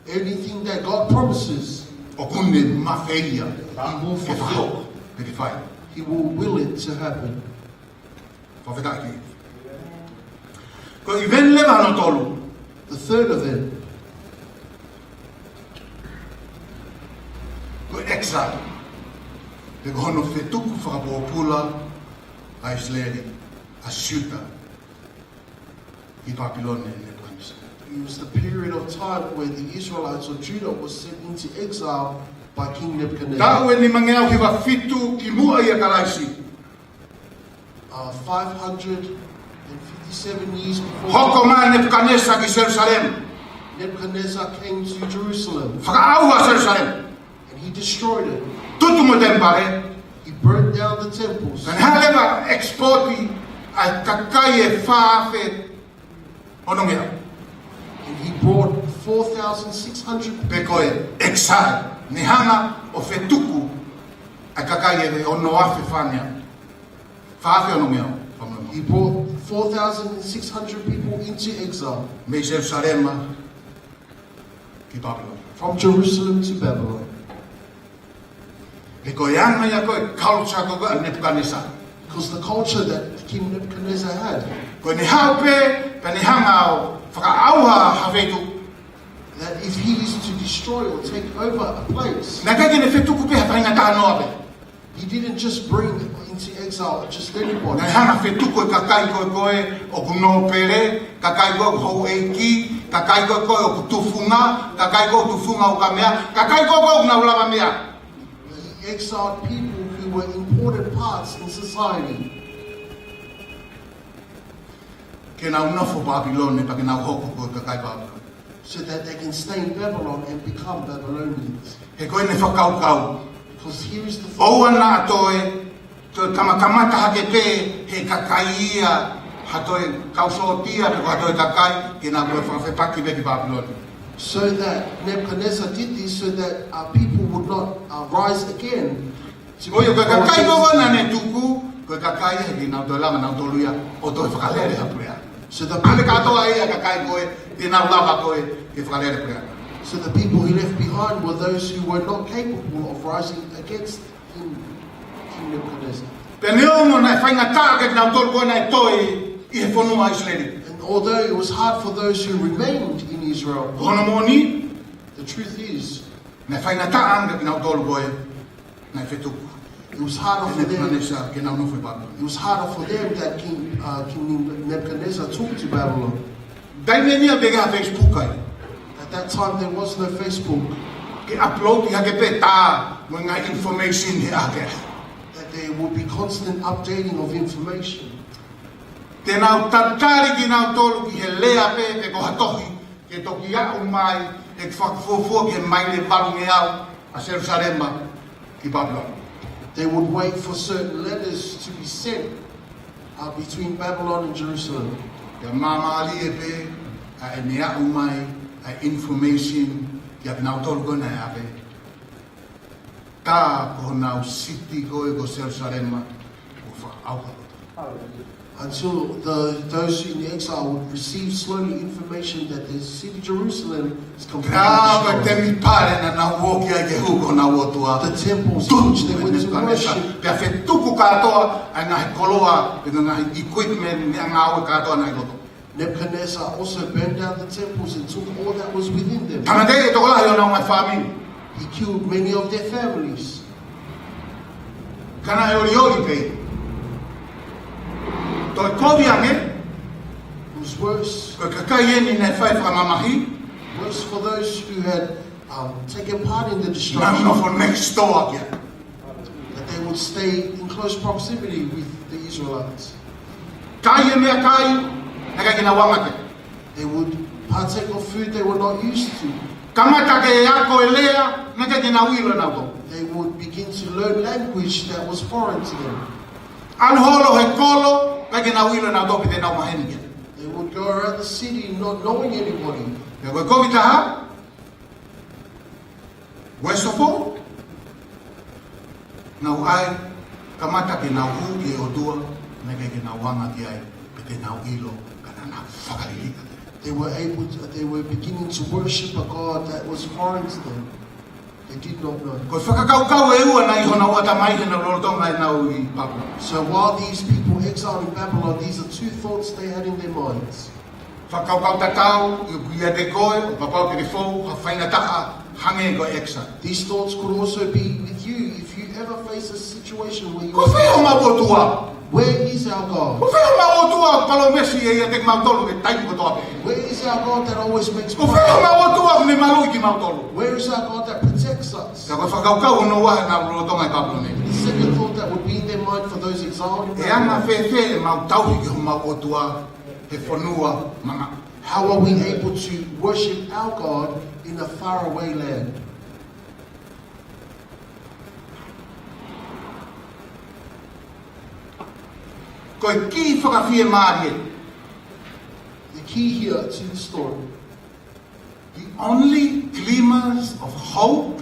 anything that God promises, ʻoku ne mafeia he will ke fulfill. Fakahoko, ke fai. He will will it to happen. Fakafetaʻi. Ko e ʻiveni leva hono tolu. The third event. Ko e exile. He ko hono fetuku fakapōpula ʻa ʻIsileli, ʻa Siuta, ʻi Papilone ʻe Nepukanesa. It was the period of time where the Israelites of Judah was sent into exile by King Nebuchadnezzar. Taʻu ʻe nimangeau hiva fitu kimuʻa ʻia Kalaisi. Uh, five hundred and fifty-seven years before Hoko mai ʻa Nepukanesa ki Selusalema. Nebuchadnezzar came to Jerusalem. Fakaʻauha ʻa Selusalema. And he destroyed it. Tutu mo e temipale. He burned down the temples. Ka ne hanga leva ʻo export ʻa e kakai ʻe fā afe onongeau. And he brought four thousand six hundred Pe ko e exile. Ne hanga ʻo fetuku ʻa e kakai ʻe ono afe fāngeau. Fā afe onongeau. He brought four thousand six hundred people into exile. Mei Selusalema ki Papilone. From Jerusalem to Babylon. He ko e anga ia ko e culture ko ē ʻa Nepukanesa. Because the culture that King Nebuchadnezzar had, ko ʻene haʻu pē, pea ne hanga ʻo fakaʻauha ha feituʻu, that if he is to destroy or take over a place, naʻe ʻikai ke ne fetuku pē ha faingataʻa noa pē. He didn't just bring into exile just anybody. Naʻe hanga ʻo fetuku e kakai ko ē ko ē ʻoku nōpele, kakai ko ē ʻoku houʻeiki, kakai ko ē ko ē ʻoku tufunga, kakai ko ē ʻoku tufunga ʻukamea, kakai ko ē ko ē ʻoku nau lavameʻa. He exiled people who were important parts in society. Ke nau nofo Papilone, pea ke nau hoko ko e kakai Papilone. So that they can stay in Babylon and become Babylonians. He ko ʻene fakakaukau. Because here is the thought. ʻOua naʻa toe, toe kamakamata hake pē he kakai ia, ha toe kau sōtia pe ko ha toe kakai, ke nau toe fakafepaki pē ki Papilone. So that Nebuchadnezzar did this so that our people would not, uh, rise again. Ko ia, ko e kakai ko ē naʻa ne tuku, ko e kakai ia he ʻikai ke nau toe lava nautolu ia ʻo toe fakalele ha puleʻanga. So the ʻAve kātoa ia kakai ko ē te nau lava ko ē ke fakalele puleʻanga. So the people he left behind were those who were not capable of rising against him, King Nebuchadnezzar. Pea neongo naʻe faingataʻa kiate kinautolu ko ē naʻe toe ʻi he fonua ʻIsileli. And although it was hard for those who remained in Israel, ko hono moʻoni, the truth is, naʻe faingataʻa ange kiate kinautolu ko ē naʻe fetuku. It was harder for them. Nebuchadnezzar ke nau nofo ʻi Papilone. It was harder for them that King, uh, King Nebuchadnezzar took to Babylon. Taimi ʻe niʻihi ʻikai ke ʻi ai ha Facebook ai. At that time, there was no Facebook. Ke upload hake pē tā mo e ngaahi information he ʻaho. That there would be constant updating of information. Te nau tatali kinautolu ki he lea pē pe ko ha tohi ke toki aʻu mai ʻeku fakafuofua ki he maile valungeau ʻa Selusalema ki Papilone. They would wait for certain letters to be sent, uh, between Babylon and Jerusalem. Pea māmālie pē ʻa ʻene aʻu mai ʻa e information kiate kinautolu ko ē naʻe ʻave. Tā ko honau siti ko ē ko Selusalema kuo fakaʻauha kotoa. Until the, those in the exile would receive slowly information that the city Jerusalem is completely destroyed. Ka ko e temipale naʻa nau ō ki ai ke hū ki honau ʻOtua. The temples in which they went to worship. Pea fetuku kātoa ʻa e ngaahi koloa, ʻa e ngaahi equipment, ngaahi ngāue kātoa naʻe ʻi loto. Nebuchadnezzar also burned down the temples and took all that was within them. Tāmateʻi e tokolahi ʻo honau ngaahi fāmili. He killed many of their families. Ka naʻe ʻoliʻoli pē. Toe kovi ange. It was worse. Ko e kakai eni naʻe fai fakamamahi. Worse for those who had, um, taken part in the destruction. Naʻa nau nofo next door ki ai. That they would stay in close proximity with the Israelites. Kai e meʻakai naʻe ʻikai ke nau anga ki ai. They would partake of food they were not used to. Kamata ke ako e lea naʻe ʻikai ke nau ʻilo ʻe nautolu. They would begin to learn language that was foreign to them. ʻAlu holo he kolo, ʻikai ke nau ʻilo ʻe nautolu pe te nau maheni ki ai. They would go around the city not knowing anybody. Pea ko e kovi taha, worst of all, nau ʻai, kamata ke nau hū ki he ʻOtua naʻe ʻikai ke nau anga ki ai, pe te nau ʻilo, ka naʻa nau fakaliliʻa. They were able to, they were beginning to worship a God that was foreign to them. They did not know. Ko e fakakaukau ʻe ua naʻe ʻi honau ʻatamai heʻenau lolotonga ʻenau ʻi Papilone. So while these people exiled in Babylon, these are two thoughts they had in their minds. Fakakaukau tatau ʻoku ʻiate koe, ʻo kapau te ke fou ha faingataʻa hangē ko e exile. These thoughts could also be with you if you ever face a situation where you... Ko fē homau ʻOtua? Where is our God? Ko fē homau ʻOtua palōmesi ʻe ʻiate kimautolu he taimi kotoa pē? Where is our God that always makes promises? Ko fē homau ʻOtua ʻoku ne maluʻi kimautolu? Where is our God that protects us? Ka ko e fakakaukau hono ua naʻe ʻi honau lolotonga ʻi Papilone. The second thought that would be in their mind for those exiled in Babylon. ʻE anga fēfē ʻemau tauhi ki homau ʻOtua he fonua mamaʻo? How are we able to worship our God in a faraway land? Ko e kī fakafiemālie. The key here to the story. The only glimmers of hope.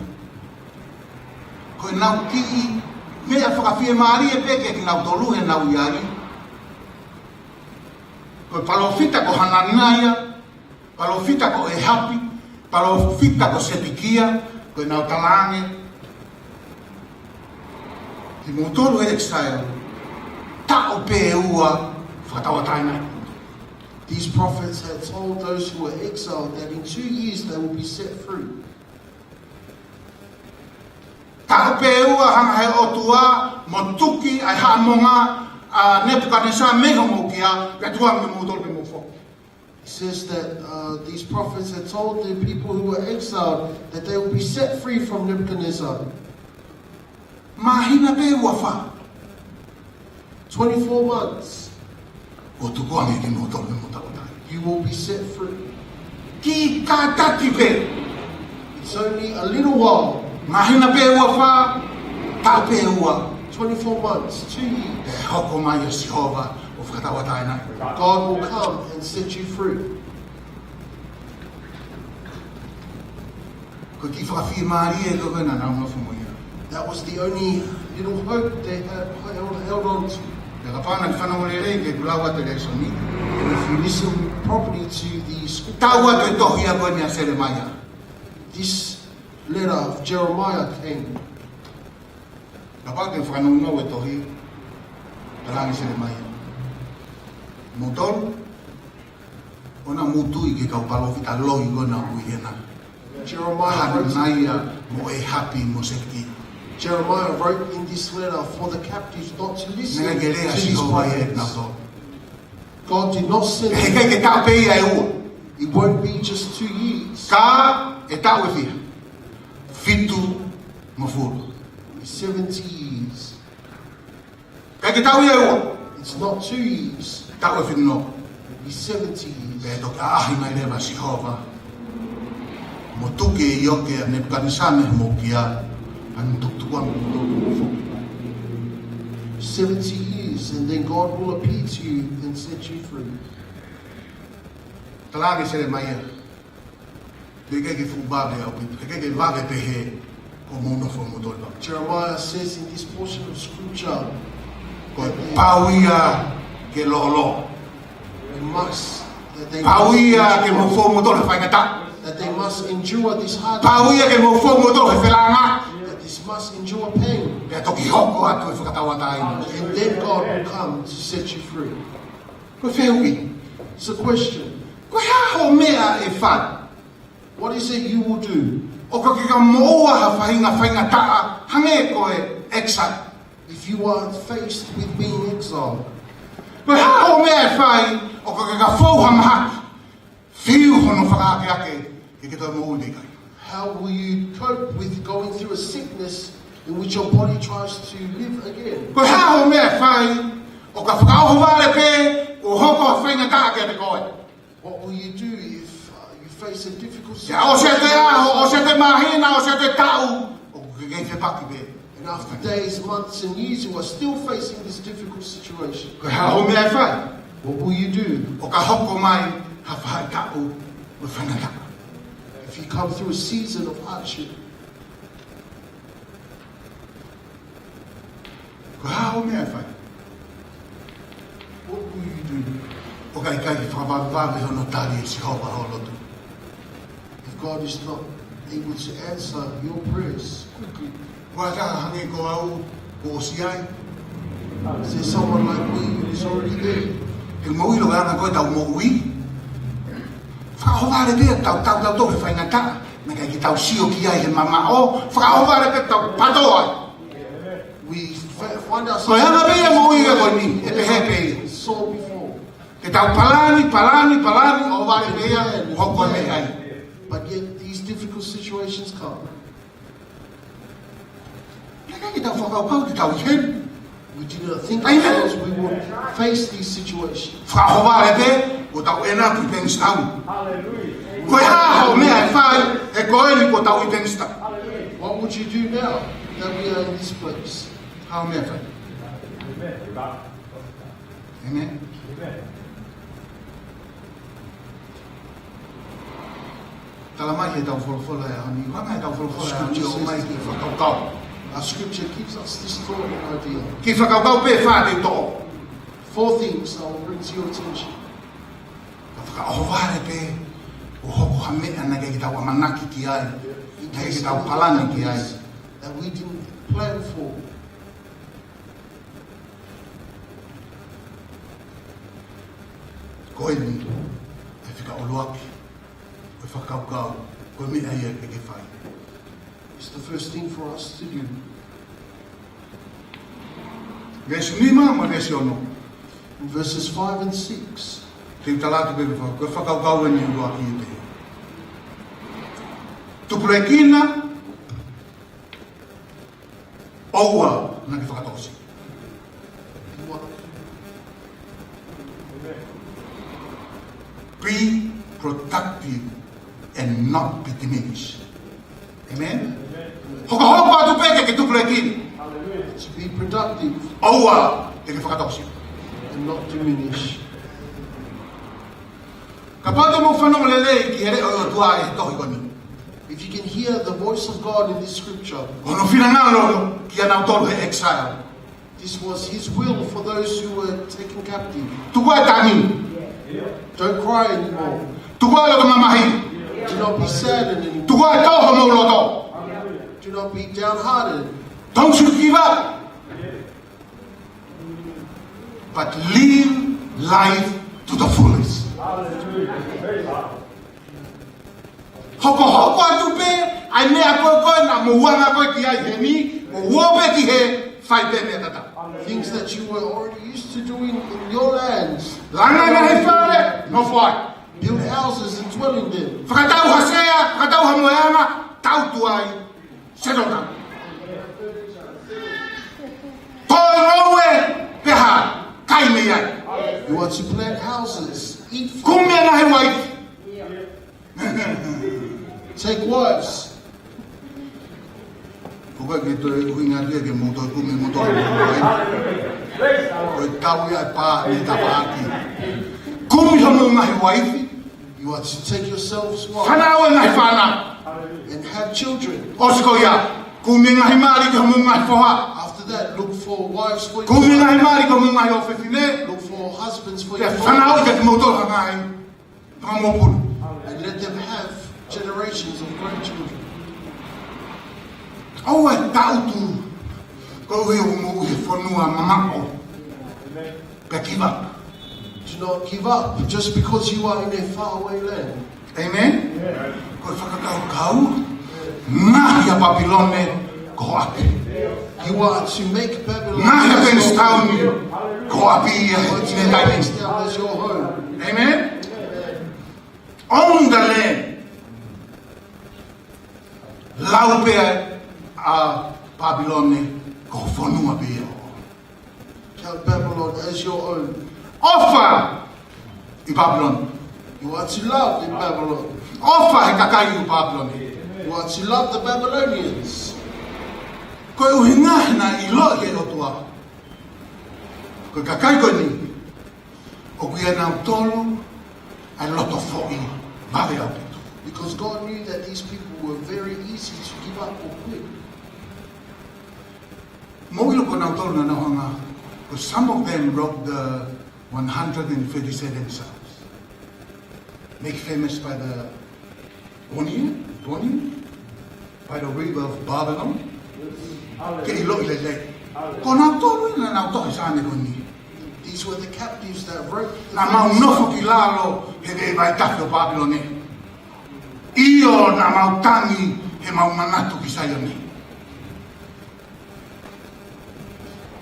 Ko ʻenau kiʻi meʻa fakafiemālie pē kiate kinautolu heʻenau ʻi ai. Ko e palōfita ko Hananiah, palōfita ko ʻĒhapi, palōfita ko Sedekia, ko ʻenau talaange, Kimoutolu ʻe exile, taʻu pē ua fakatauʻatāinaʻi. These prophets had told those who were exiled that in two years they will be set free. Taʻu pē ua hanga he ʻOtua mo tuki ʻa e haʻamonga ʻa Nepukanesa mei homou kia, pea tuku ange kimoutolu pea mou foki. It says that uh, these prophets had told the people who were exiled that they will be set free from Nebuchadnezzar. Māhina pē ua fā. Twenty-four months. ʻO tuku ange kimoutolu mei he mataʻuta. You will be set free. Kiʻi kātaki pē. It's only a little while. Māhina pē ua fā, taʻu pē ua. Twenty-four months, two years. ʻE hoko mai ʻa Sihova ʻo fakatauʻatāinaʻi. God will come and set you free. Ko e kiʻi fakafiemālie ko ē naʻa nau nofo mo ia. That was the only little hope they had held, held on to. Pea kapau naʻa ke fanongo lelei ki heʻeku lau atu e lēsoni. And if you listen properly to the scripture, Tau atu e tohi ko eni ʻa Selemaia. This letter of Jeremiah came. Kapau te ke fanongo e tohi, talaange ʻe Selemaia, Moutolu, ʻoua naʻa mou tui ki he kau palōfita loi ko ena ʻoku ʻi hena. Jeremiah wrote, Hananaia mo ʻĒhapi mo Sedekia. Jeremiah wrote in this letter for the captives not to listen to these prophets. Naʻe ʻikai ke lea ʻa Sihova ia kiate kinautolu. God did not send them. He ʻikai ke taʻu pē ia ʻe ua. It won't be just two years. Ka ʻe taʻu ʻe fiha? Fitungofulu. Seventy years. ʻIkai ke taʻu ia ʻe ua. It's not two years. Taʻu ʻe fitungofulu. It's seventy years. Pea toki ʻaʻahi mai leva ʻa Sihova mo tuki ʻe ia ʻa Nepukanesa mei homou kia, pea ne tukutuku ange kimoutolu pea mou foki. Seventy years, and then God will appear to you and set you free. Talaange ʻe Selemaia, ʻoku ʻikai ke fuʻu vave ʻaupito, ʻikai ke vave pehē ʻoku mou nofo moutolu. Jeremiah says in this portion of scripture, Ko e pau ia ke lōloa. They must, that they must endure. Pau ia ke mou fou moutolu he faingataʻa. That they must endure this hardship. Pau ia ke mou fou moutolu he felāngaaki. That this must endure pain. Pea toki hoko atu e fakatauʻatāina. And then God will come to set you free. Ko e fehuʻi. It's a question. Ko e hā hoʻo meʻa ʻe fai? What is it you will do? ʻOka ke ka moʻua ha faʻahinga faingataʻa hangē ko e exile. If you are faced with being exiled, Ko e hā hoʻo meʻa ʻe fai ʻoka ke ka fou ha mahaki, fiu hono fakaakeake ke ke toe moʻui pe ʻikai? How will you cope with going through a sickness in which your body tries to live again? Ko e hā hoʻo meʻa ʻe fai ʻoka fakaʻohovale pē ʻo hoko ha faingataʻa kiate koe? What will you do if uh, you face a difficult situation? Pea ʻosi atu e ʻaho, ʻosi atu e māhina, ʻosi atu e taʻu, ʻoku ke kei fepaki pē. And after days, months, and years, you are still facing this difficult situation. Ko e hā hoʻo meʻa ʻe fai? What will you do? ʻOka hoko mai ha faʻahitaʻu ʻo e faingataʻa. If you come through a season of hardship, Ko e hā hoʻo meʻa ʻe fai? What will you do? ʻOka ʻikai ke fakavavevave hono tali ʻe Sihova ho lotu. If God is not able to answer your prayers quickly, Ko e taha hangē ko au kuo ʻosi ai. Is there someone like me who is already there? He moʻui lo ana ko e tau moʻui. Fakaʻohovale pē ʻetau tautau he faingataʻa. Naʻe ʻikai ke tau sio ki ai he mamaʻo. Fakaʻohovale pē ʻetau pato ai. We f- find ourselves Ko e anga pē ia moʻui ko eni, ʻe pehē pē ia. Saw before. Ke tau palani, palani, palani, ʻohovale pē ia, hoko e meʻa ai. But yet these difficult situations come. Naʻe ʻikai ke tau fakakaukau ke tau ʻi heni. We did not think ourselves we would face these situations. Fakaʻohovale pē, kuo tau ʻena ʻi Bankstown. Ko e hā hoʻo meʻa ʻe fai, he ko eni kuo tau ʻi Bankstown. What would you do now that we are in this place? Hā hoʻo meʻa ʻe fai? Amen. Tala mai he tau folofola ʻi he ʻaho ni, hanga he tau folofola ʻi he ʻaho ni ʻo mai ki he fakakaukau. Our scripture gives us this thought and idea. Ki he fakakaukau pē ʻe fā te u toʻo. Four things I will bring to your attention. Ka fakaʻohovale pē ʻo hoko ha meʻa naʻe ʻikai ke tau ʻamanaki ki ai, naʻe ʻikai ke tau palani ki ai. That we didn't plan for. Ko eni ʻa e fika ʻuluaki ʻo e fakakaukau, ko e meʻa ia ke ke fai. It's the first thing for us to do. Veesi nima mo e veesi ono. In verses five and six. Te u tala atu pē, ko e fakakaukau eni ʻuluaki ʻe pehē: Tupulekina, ʻoua naʻa ke fakatokosiʻi. Be productive and not be diminished. Amen? Hokohoko atu pē ke ke tupulekina. To be productive. ʻOua te ke fakatokosiʻi. And not diminish. Kapau te mou fanongo lelei ki he leʻo ʻo e ʻOtua ʻi he tohi ko eni. If you can hear the voice of God in this scripture, Ko hono finangalo kia nautolu he exile. This was his will for those who were taken captive. Tuku ā e tangi. Don't cry anymore. Tuku ā e loto mamahi. Do not be saddened anymore. Tuku ā e tō homou loto. Do not be downhearted. Don't you give up. But live life to the fullest. Hokohoko atu pē ʻa e meʻa ko ē naʻa mou anga ko ē ki ai heni, mou ō pē ki hē, fai pē meʻa tatau. Things that you were already used to doing in your lands. Langa e ngaahi fale, nofo ai. Build houses and dwell in them. Fakatau ha sea, fakatau ha moeʻanga, tau tuai, settle down. Tō e ngoue, pea kai mei ai. You are to plant houses, eat from Kumi e ngaahi uaifi. Take wives. Ko e ʻuhinga ke toe ʻuhinga ke ke mou toe kumi mou toe uaifi. Ko e tau ia e pā ni tapaaki. Kumi homou ngaahi uaifi. You are to take yourselves wives Fānau e ngaahi fānau. And have children. ʻOsi ko ia, kumi e ngaahi mali ki homou ngaahi foha. After that, look for wives for your Kumi e ngaahi mali ki homou ngaahi ʻofefine. Look for husbands for your Pea fānau ke mou toe hangai. Tama puna. And let them have generations of grandchildren. ʻOua ʻe taʻutu koeʻuhi ʻoku mou ʻi he fonua mamaʻo pea give up. Do not give up just because you are in a faraway land. Amen? Ko e fakakaukau, ngaahi ʻa Papilone ko ho ʻapi. You are to make Babylon Ngaahi ʻa as your Penistone ko ho ʻapi ia he You are to make Penistone as your home. Amen? Own the land. Lau pē ʻa Papilone ko ho fonua pē ia. Count Babylon as your own. ʻOfa ʻi Papilone. You are to love in Babylon. ʻOfa he kakai ʻi Papilone. You are to love the Babylonians. Ko e ʻuhinga he naʻe ʻiloʻi e ʻOtua ko e kakai ko eni ʻoku ʻi ai ʻanautolu ʻa e loto foʻi vave ʻaupito. Because God knew that these people were very easy to give up or quit. Mou ʻilo ko nautolu naʻa nau hanga, because some of them wrote the one hundred and thirty-seven Psalms, made famous by the Bonnier, Bonnier, by the river of Babylon. Ke ʻiloʻi lelei. Ko nautolu ia naʻa nau tohi Saame ko eni. These were the captives that wrote the Naʻa mau famous nofo ki lalo he veʻe vaitafe ʻo Papilone. ʻIo, naʻa mau tangi he mau manatu ki Saione.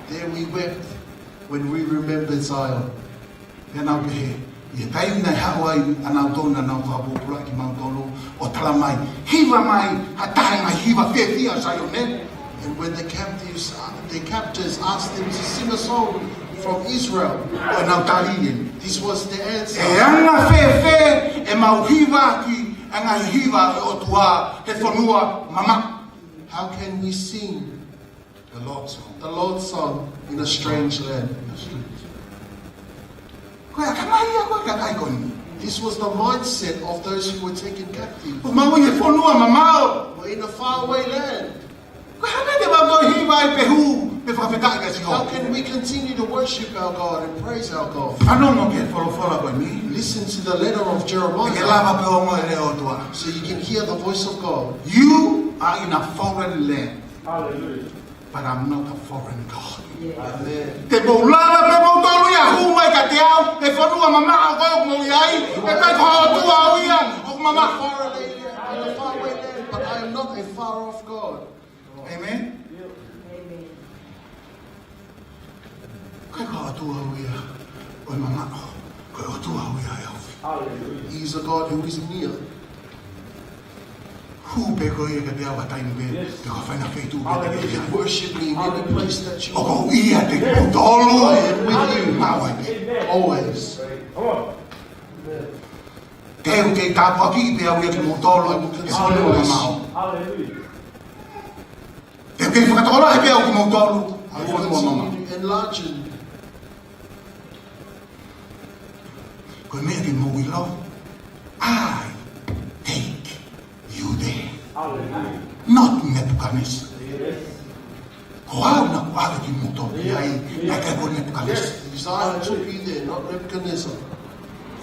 There we wept when we remembered Zion. Pea nau pehē, ʻi he taimi naʻe haʻu ai ʻanautolu naʻa nau fakapōpulaʻi kimautolu ʻo tala mai, hiva mai ha taha e ngaahi hiva fiefia ʻa Saione. And when the captives, uh, the captors asked them to sing a song from Israel, ʻo nau tali eni. This was the answer. ʻE anga fēfē ʻemau hiva ki he ngaahi hiva ʻo e ʻOtua he fonua mamaʻo? How can we sing The Lord's song. The Lord's song in a strange land. Ko e ʻatamai ia ko ē ʻa e kakai ko eni. This was the mindset of those who were taken captive. ʻOku mau ʻi he fonua mamaʻo. We're in a faraway land. Ko e hā e meʻa te mau hiva ai pea hū, pea fakafetaʻi kia Sihova? How can we continue to worship our God and praise our God? Fanongo ki he folofola ko eni. Listen to the letter of Jeremiah. Ke lava pē ʻo ongoʻi e leʻo ʻo e ʻOtua. So you can hear the voice of God. You are in a foreign land. Hallelujah. But I'm not a foreign God. Amen. Te mou lava pē moutolu ia ʻo hū mai kiate au, he fonua mamaʻo ko ē ʻoku mou ʻi ai, he ʻikai ko ha ʻOtua au ia ʻoku mamaʻo. Far away there, in a faraway land, but I am not a far off God. Amen. ʻIkai ko ha ʻOtua au ia ʻoku mamaʻo, ko e ʻOtua au ia ʻoku ofi. Hallelujah. He is a God who is near. Hū pē koe ia kiate au ha taimi pē, yes, te u fai ha feituʻu pē kiate koe. Hallelujah. Worship me in any place that you ʻOku ou ʻiate kimoutolu. I am with you. Maʻu ai pē. Amen. Always. Come on. Te u kei tāpuakiʻi pē au ia kimoutolu, he fonua mamaʻo. Hallelujah. Te u kei fakatokolahi pē au kimoutolu, he fonua mamaʻo. I want to enlarge you. Ko e meʻa ke mou ʻilo, I take you there. Hallelujah. Not Nebuchadnezzar. Yes. Ko au naʻa ku ʻave kimoutolu ki ai, naʻe ʻikai ko Nebuchadnezzar. Yes, Zion took you there, not Nebuchadnezzar.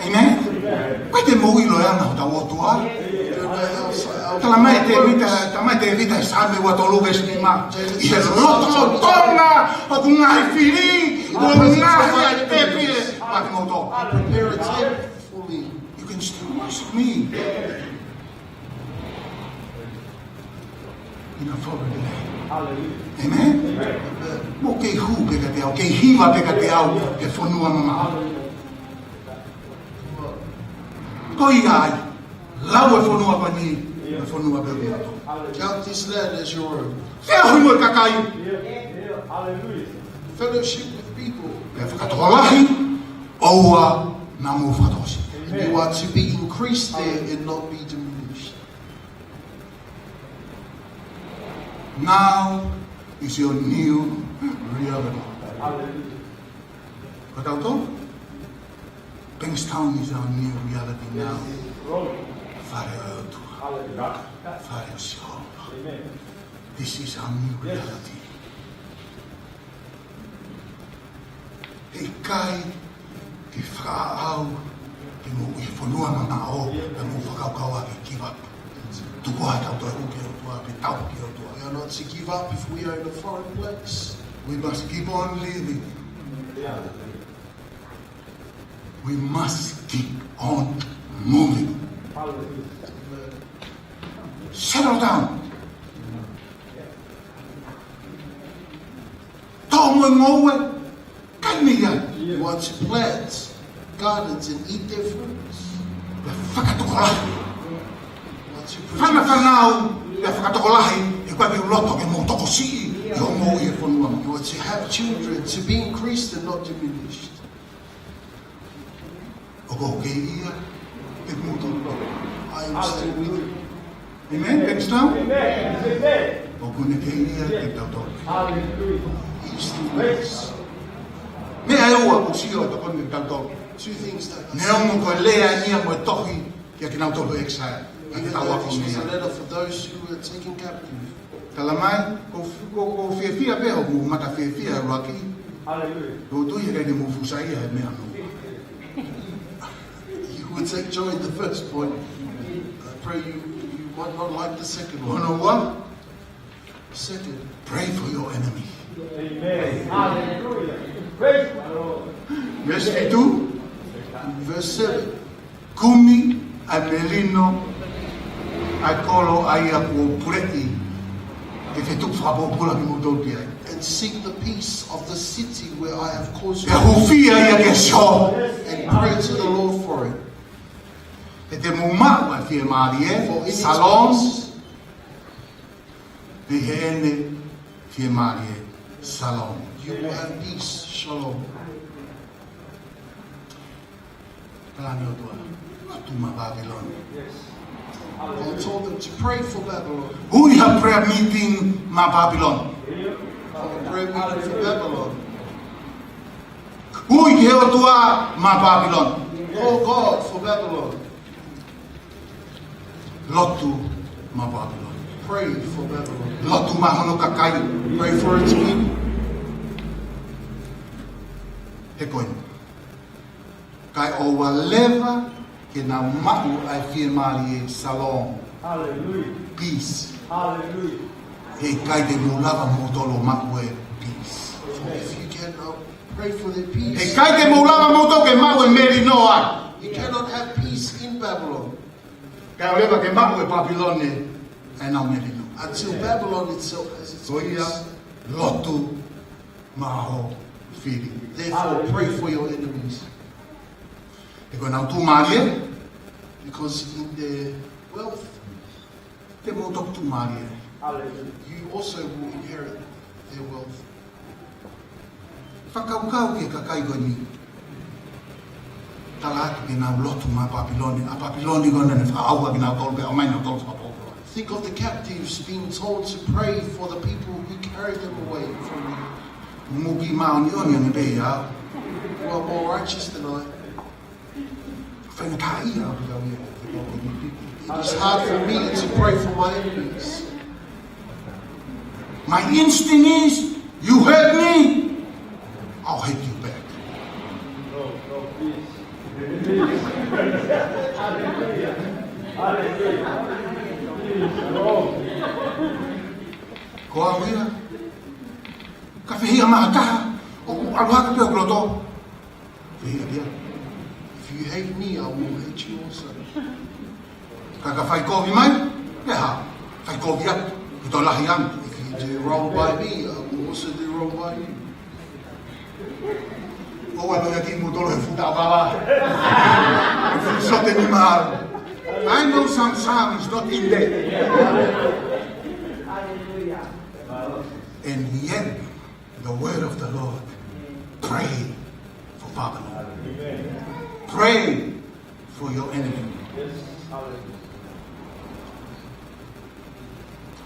Amen. Amen. ʻIkai te mou ʻilo e anga hotau ʻOtua. You're not outside, out- Talamai ʻe Tēvita, talamai ʻe Tēvita he Saame ua tolu veesi nima. ʻI he lotolotonga ʻoku ngaahi fili, ʻoku ngaahi ai pē pē, ʻa kimoutolu. Prepare a table for me. You can still worship me in a foreign land. Hallelujah. Amen? Amen. Mou kei hū pē kiate au, kei hiva pē kiate au, he fonua mamaʻo. Ko ia ai, lau e fonua ko eni, he fonua pē ʻoku mamaʻo. Count this land as your own. Feohi mo e kakai. Hallelujah. Fellowship with people. Pea fakatokolahi, ʻoua naʻa mou fakatokosiʻi. Amen. You are to be increased there and not be diminished. Now is your new reality. Hallelujah. Ko tautolu, Bankstown is our new reality now. Yes. Glory. Fale ʻo e ʻOtua. Hallelujah. Fale ʻo Sihova. Amen. This is our new reality. Yes. He ʻikai ke fakaʻau ke mou ʻi he fonua mamaʻo, ke mou fakakaukau ke give up. Tuku ā ʻetau toe hū ki he ʻOtua, pe tau ki he ʻOtua. We are not to give up if we are in a foreign place. We must keep on living. Yeah. We must keep on moving. Hallelujah. Settle down. Tō mo e ngoue, kai mei ai. You want to plant gardens and eat their fruits. Pea fakatokolahi. You want to produce- Fanafanau, pea fakatokolahi, he ʻoku ʻikai ke u loto ke mou tokosiʻi, ʻi hoʻomou ʻi he fonua. You want to have children to be increased and not diminished. ʻOku ou kei ʻiate kimoutolu. I am still with you. Amen, Bankstown? Amen. Amen. ʻOku ne kei ʻiate kitautolu. Hallelujah. He is still with us. Meʻa ʻe ua ʻoku sio ʻa e tokoni kiate kitautolu. Two things that Neongo ko e lea eni ia mo e tohi kia kinautolu exile. Kia kitautolu. Even though this was a letter for those who were taken captive. Talamai, ko, ko, ko fiefia pē hoʻomou mata fiefia ʻuluaki. Hallelujah. Ko e tuʻu ia ʻikai ke mou fuʻu saiʻia he meʻa hono ua. You would take joy in the first point. I pray you, you might not like the second one. Hono ua. Second. Pray for your enemy. Amen. Hallelujah. Praise the Lord. Verse fitu. Verse seven. Kumi ʻa e melino ʻa e kolo ʻa ia kuo u puleʻi ke fetuku fakapōpula kimoutolu ki ai. And seek the peace of the city where I have caused you. Pea hūfia ia kia Sihova. And pray to the Lord for it. He te mou maʻu ʻa e fiemālie, for in its peace, Shalom. Pea ʻi heʻene fiemālie, Shalom. You will have peace, Shalom. Kalani ʻOtua, lotu maʻa Pāpilone. God told them to pray for Babylon. Ui ha prayer meeting maʻa Pāpilone. Have a prayer meeting for Babylon. Ui ki he ʻOtua maʻa Pāpilone. Call God for Babylon. Lotu maʻa Pāpilone. Pray for Babylon. Lotu maʻa hono kakai. Pray for its people. He ko eni. Kae ʻoua leva ke nau maʻu ʻa e fiemālie, Shalom. Hallelujah. Peace. Hallelujah. He ʻikai te mou lava moutolu ʻo maʻu e peace. If you cannot pray for their peace, ʻIkai ke mou lava moutolu ke maʻu e melino ai. You cannot have peace in Babylon. Kae ʻoua leva ke maʻu e Papilone ʻenau melino. Until Babylon itself has its peace. Ko ia, lotu maʻa hoʻo fili. Therefore, pray for your enemies. He ko ʻenau tuʻumālie. Because in their wealth, te mou toki tuʻumālie. Hallelujah. You also will inherit their wealth. Fakakaukau ki he kakai ko eni. Tala atu ke nau lotu maʻa Papilone. ʻA Papilone ko ena naʻe fakaʻauha kinautolu pea ʻomai nautolu fakapōpula. Think of the captives being told to pray for the people who carried them away from you. Mou kiʻi māʻoniʻoni ange pē ia. Who are more righteous than I. Faingataʻaʻia ʻaupito ia. It is hard for me to pray for my enemies. My instinct is, you hurt me, I'll hurt you back. Ko au ia, ka fehiʻa mai ha taha, ʻoku ʻalu hake pē hoku loto. Fehiʻa pē ia. If you hate me, I will hate you also. Ka ka fai kovi mai, pea fai kovi atu, ʻoku tau lahi ange. If you do wrong by me, I will also do wrong by you. ʻOua naʻa kiʻi mutolo he futa vava. Sote ni mahal. I know some Psalms not in there. And yet, the word of the Lord, pray for Babylon. Pray for your enemy.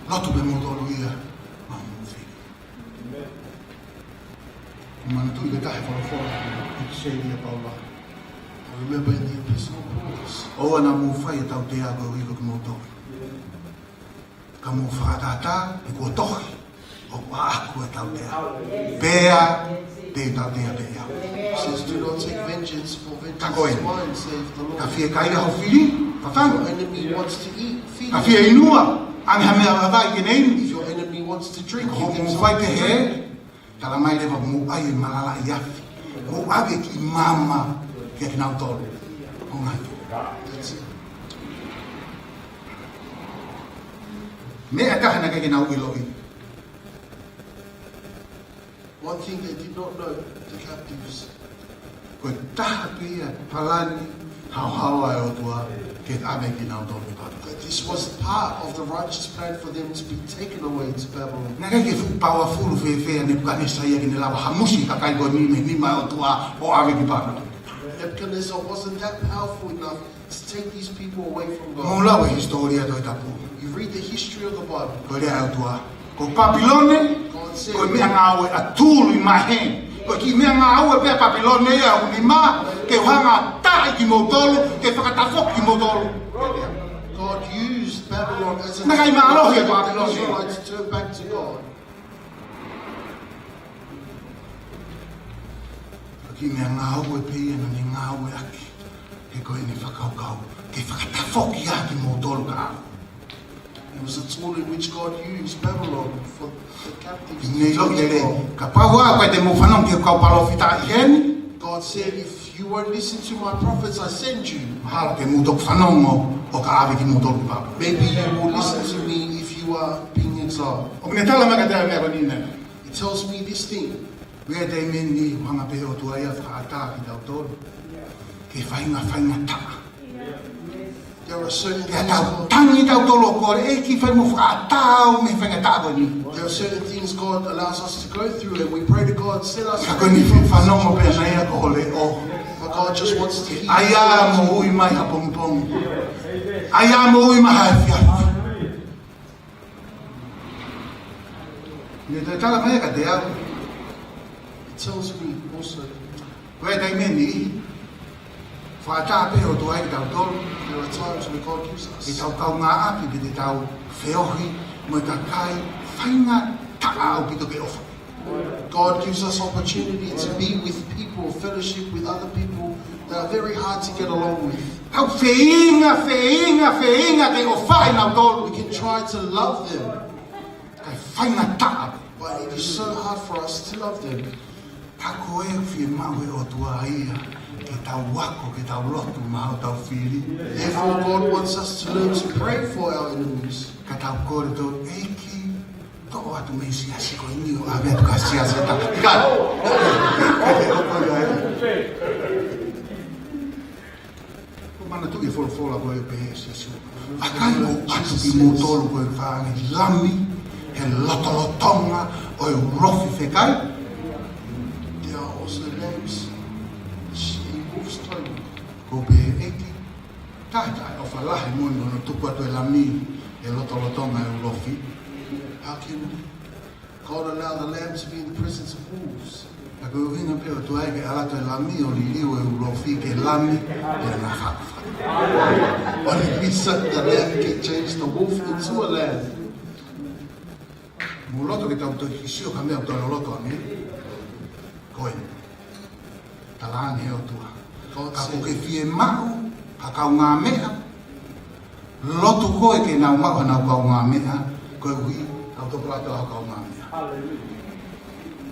Lotu pē moutolu ia maʻa hoʻomou fili. Manatuʻi pē taha e folofola ʻi he ʻipiseli ʻa Paula. I remember in the epistle of Paul. ʻOua naʻa mou fai e tautea ko e ʻilo kimoutolu. Ka mou fakatātā, he kuo tohi, ʻoku ʻaʻaku e tautea. Pea te u tautea pē au. Says, "Do not take vengeance, for vengeance is mine, saith the Lord." Ka ko eni, ka fiekaia hoʻo fili, fafanga. If your enemy wants to eat, feed him. Ka fieinua, ange ha meʻa vavai ke ne inu. If your enemy wants to drink, you give him something to drink. Ka ko hoʻomou fai pehē, talamai leva mou ʻai e malalaʻi afi. Mou ʻave ki mama kia kinautolu. Ko ngatu. That's it. Meʻa ʻe taha naʻe ʻikai ke nau ʻiloʻi. One thing they did not know, the captives. Ko e taha pē ia e palani haohaoa ʻa e ʻOtua ke ʻave kinautolu ki Papilone. That this was part of the righteous plan for them to be taken away to Babylon. Naʻe ʻikai ke fuʻu powerful fēfē ʻa Nepukanesa ia ke ne lava hamusi e kakai ko eni mei he nima ʻo e ʻOtua ʻo ʻave ki Papilone. Nebuchadnezzar wasn't that powerful enough to take these people away from God. Mou lau e hisitōlia Tohi Tapu. You read the history of the Bible. Ko e lea ʻa e ʻOtua. Ko Papilone, God said, ko e meʻangāue ʻa tūlu ʻi maheni. Ko e kiʻi meʻangāue pē ʻa Papilone ia ʻoku nima, ke u hanga ʻo taʻi kimoutolu, ke fakatafoki kimoutolu. God used Babylon as a Naʻe ʻikai mālohi ʻa Papilone. Israelites to turn back to God. Ko e kiʻi meʻangāue pē ia naʻa ne ngāueʻaki. He ko ʻene fakakaukau, ke fakatafoki ʻa kimoutolu ka. It was a tool in which God used Babylon for the captives. Nei lo lele, kapau ʻoku ʻikai te mou fanongo ki he kau palōfita ʻi heni. God said, "If you won't listen to my prophets I send you, Mahalo ke mou toki fanongo ʻo ka ʻave kimoutolu ki Papilone. Maybe you will listen to me if you are being exiled." ʻOku ne tala mai kiate au e meʻa ko eni. He tells me this thing. Ko e taimi ni ʻoku hanga pē ʻe he ʻOtua ia ʻo fakaʻatā kitautolu ki he faʻahinga faingataʻa. There are certain things God, pea tau tangi tautolu ʻo kole, ʻEiki, fai mo fakaʻatā au mei he faingataʻa ko eni. There are certain things God allows us to go through, and we pray to God, "Set us free." Ka ko eni fanongo pē ʻana ia ko e leʻo. But God just wants to hear. ʻAi ā mo ui mai ha pongipongi. ʻAi ā mo ui mai ha efiafi. Ne toe tala mai kiate au. It tells me also. Ko e taimi ʻe niʻihi, fakaʻatā pē ʻe he ʻOtua kitautolu. There are times when God gives us. Ke tau kaungāʻapi pe te tau feohi mo e kakai faingataʻa ʻaupito ke ʻofa. God gives us opportunity to be with people, fellowship with other people that are very hard to get along with. Tau feinga, feinga, feinga ke ʻofa ʻi heʻenau tolu. We can try to love them. Kae faingataʻa. It is so hard for us to love them. Ka ko e fiemaʻu ʻe he ʻOtua ia ke tau ako, ke tau lotu maʻa hotau fili. Therefore, God wants us to learn to pray for our enemies. Ka tau kole, tau, ʻEiki, toʻo atu mei he siasi ko eni ʻo ʻave atu ki he siasi ʻe taha. Ka, ʻoku manatuʻi e folofola ko ē pehē ʻe Sīsū, ʻa ia ʻoku ʻatu kimoutolu ko e fanga lami he lotolotonga ʻo e ulofi fekai. There are also lambs, she wolf's clothing. Ko e pehē ʻEiki, taʻetaʻeʻofa lahi moʻoni hono tuku atu e lami he lotolotonga e ulofi. How can God allow the lamb to be in the presence of wolves? Ka ko e ʻuhinga pē ʻOtua ia ke ʻalu atu e lami ʻo liliu e ulofi ke lami, ʻe na fa. Only we said the lamb can change the wolf into a lamb. Mou loto ke tau toe sio ki he meʻa ʻoku tau loloto ʻaki. Ko e talaange ʻe he ʻOtua, ka ʻoku ke fiemaʻu ha kaungāmeʻa, lotu koe ke nau maʻu hanau kaungāmeʻa, koeʻuhi ka u toki ʻatu ha kaungāmeʻa.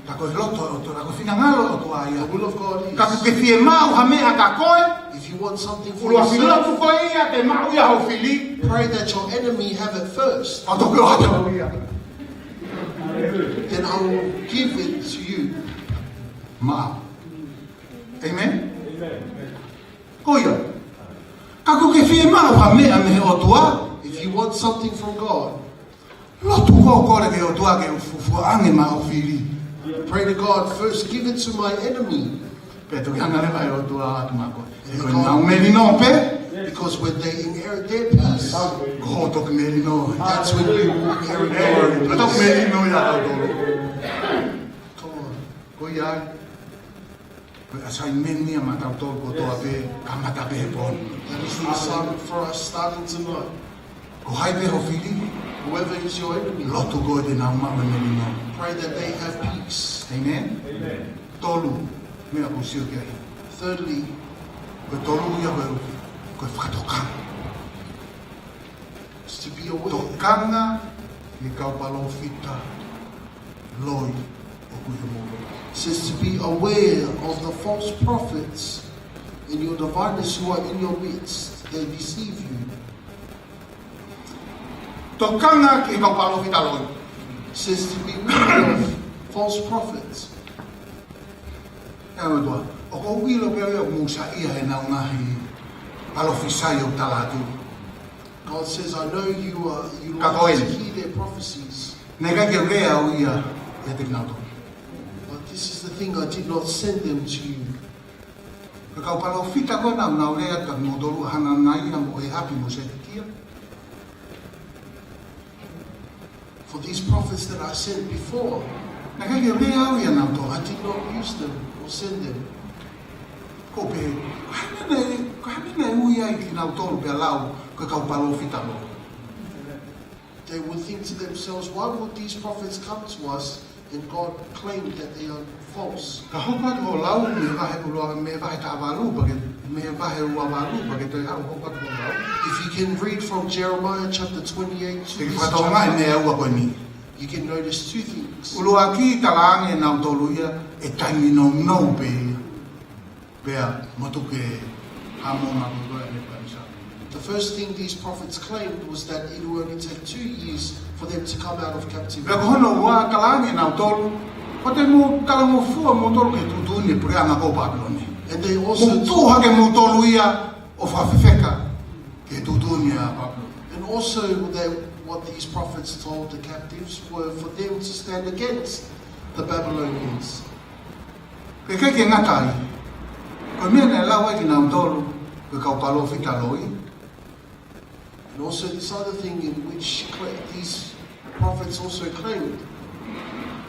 Ka ko e loto ʻo e ʻOtua, ka ko e finangalo ʻo e ʻOtua ia. The will of God is, ka ʻoku ke fiemaʻu ha meʻa kia koe, if you want something for yourself, ʻuluaki lotu koe ia ke maʻu ia ho fili, pray that your enemy have it first. ʻO toki ʻoatu ia. Then I will give it to you. Maʻa. Amen? Amen. Ko ia. Ka ʻoku ke fiemaʻu ha meʻa mei he ʻOtua, if you want something from God, lotu koe ʻo kole ki he ʻOtua ke fufuaʻi ange maʻa ho fili. Pray to God, first give it to my enemy. Pea toki hanga leva ʻe he ʻOtua ʻo ʻatu maʻa koe. He ko ʻenau melino pē, because when they inherit their peace, ko hoʻo toki melino. That's when you will inherit your peace. Pea toki melino ia tautolu. Come on. Ko ia ai. Ko e assignment ia maʻatautolu kotoa pē, kamata pē he pō ni. That is the assignment for us starting tonight. Ko hai pē ho fili, whoever is your enemy, lotu koe te nau maʻu e melino. Pray that they have peace. Amen? Amen. Tolu, meʻa ʻoku ou sio ki ai. Thirdly, ko e tolu ia ko e, ko e fakatokanga. Is to be aware. Tokanga ki he kau palōfita loi ʻoku ʻi homou loto. Says to be aware of the false prophets and your diviners who are in your midst. They deceive you. Tokanga ki he kau palōfita loi. Says to be wary of false prophets. ʻE ʻOtua, ʻoku ou ʻilo pē ʻoku mou saiʻia heʻenau ngaahi palōfisai ʻoku tala atu. God says, I know you are, you love to hear their prophecies. Ka ko eni, naʻe ʻikai ke u lea au ia kiate kinautolu. But this is the thing, I did not send them to you. Ko e kau palōfita ko ē naʻa nau lea atu kia moutolu ʻa Hananaia mo ʻĒhapi mo Sedekia. For these prophets that I sent before, naʻe ʻikai ke u lea au ia kinautolu. I did not use them or send them. Ko e pehē, ko e hā e meʻa naʻe, ko e hā e meʻa naʻe ui ai kinautolu pea lau ko e kau palōfita loi? They would think to themselves, why would these prophets come to us and God claimed that they are false? Ka hoko atu hoʻo lau mei he vahe ʻuluaki, mei he vahe taha valu pea ke, mei he vahe ua valu pea ke toe haʻu, hoko atu hoʻo lau. If you can read from Jeremiah chapter twenty-eight to this chapter, te ke fakatokangaʻi e meʻa ʻe ua ko eni. You can notice two things. ʻUluaki, talaange ʻe nautolu ia ʻe taimi nounou pē ia. Pea motuki e hamo maku ko e ne panisa. The first thing these prophets claimed was that it would only take two years for them to come out of captivity. Pea ko hono ua, talaange ʻe nautolu, ko te mou talangofua moutolu ki he tuʻutuʻuni e puleʻanga ko Papilone. And they also, mou tuʻu hake moutolu ia ʻo fakafefeka ki he tuʻutuʻuni ʻa Papilone. And also that what these prophets told the captives were for them to stand against the Babylonians. Pea ʻikai ke ngata ai, ko e meʻa naʻe lau ai kinautolu ko e kau palōfita loi. And also this other thing in which cla-, these prophets also claimed.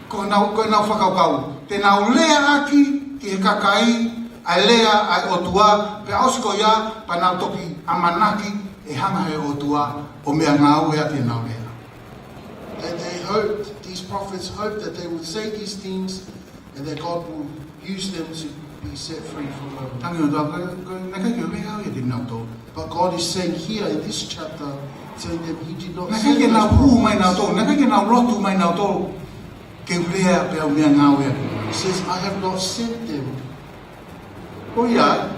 Ko ʻenau, ko ʻenau fakakaukau, te nau leaʻaki ki he kakai ʻa e lea ʻa e ʻOtua, pea ʻosi ko ia pea nau toki ʻamanaki ʻe hanga ʻe he ʻOtua ʻo meʻangāueʻaki ʻenau lea. And they hoped, these prophets hoped that they would say these things and that God will use them to be set free from Babylon. Tangi o tau, ko, ko, naʻe ʻikai ke u lea au ia kinautolu. But God is saying here in this chapter, telling them he did not send those prophets. Naʻe ʻikai ke nau hū mai nautolu, naʻe ʻikai ke nau lotu mai nautolu. ke u lea pē au meʻangāue ʻaʻaku. He says, "I have not sent them." Ko ia,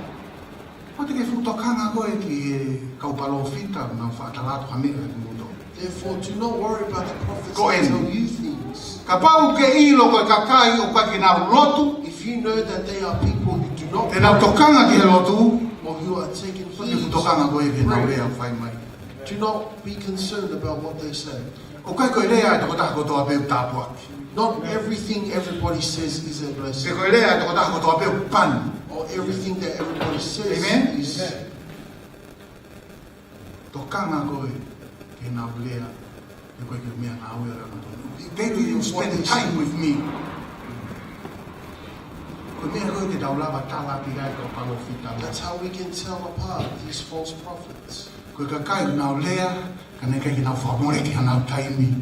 ʻoua te ke fuʻu tokanga koe ki he kau palōfita, nau faʻa tala atu ha meʻa kiate kimoutolu. Therefore, do not worry about the prophets that tell you things. Kapau ʻoku ke ʻilo ko e kakai ʻoku ʻikai ke nau lotu, if you know that they are people who do not pray, ʻoku nau tokanga ki he lotu, or who are taking heed to prayer, ʻoua te ke fuʻu tokanga koe ki heʻenau lea ʻoku fai mai. Do not be concerned about what they say. ʻOku ʻikai ko e lea ʻa e tokotaha kotoa pē ʻoku tāpuaki. Not everything everybody says is a blessing. Pe ko e lea ʻa e tokotaha kotoa pē ʻoku pani. Or everything that everybody says, amen, is. Tokanga koe ki heʻenau lea, he ko e kiʻi meʻangāue ʻa e ʻOtua. Maybe you spend time with me. Ko e meʻa ko ē te tau lava tala ki ai e kau palōfita. That's how we can tell apart these false prophets. Ko e kakai ʻoku nau lea, ka naʻe ʻikai ke nau fakamoleki haʻanau taimi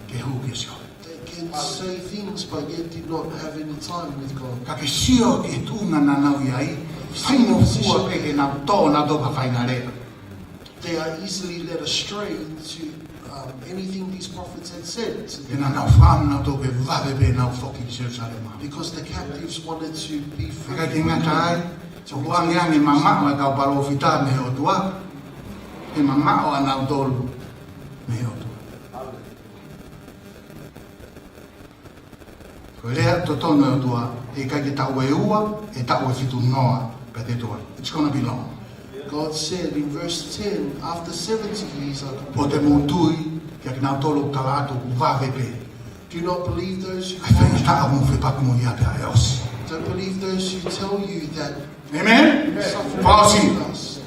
ke hū ki he siasi. They can say things, but yet did not have any time with God. Ka ke sio ki he tuʻunga naʻa nau ʻi ai, faingofua pē ke nau tō nautolu ki ha faʻahinga lea. They are easily led astray to, um, anything these prophets had said to them. He naʻa nau fakaʻamu nautolu ke vave pē ʻenau foki ki Selusalema. Because the captives wanted to be free. Ka ʻikai ke ngata ai, ʻoku ʻangeʻange mamaʻo e kau palōfita mei he ʻOtua, he mamaʻo ʻa nautolu mei he ʻOtua. Ko e lea totonu ʻa e ʻOtua, ʻe ʻikai ke taʻu ʻe ua, ʻe taʻu ʻe fitu noa pea te tō ai. It's gonna be long. God said in verse ten, "After seventy years, I will." ʻOua te mou tui kiate kinautolu ʻoku tala atu ʻoku vave pē. Do not believe those who, ʻe fēfē ʻoku mou fepaki mo ia pea ʻe ʻosi? Don't believe those who tell you that. Amen? Suffering. Fakaʻosi.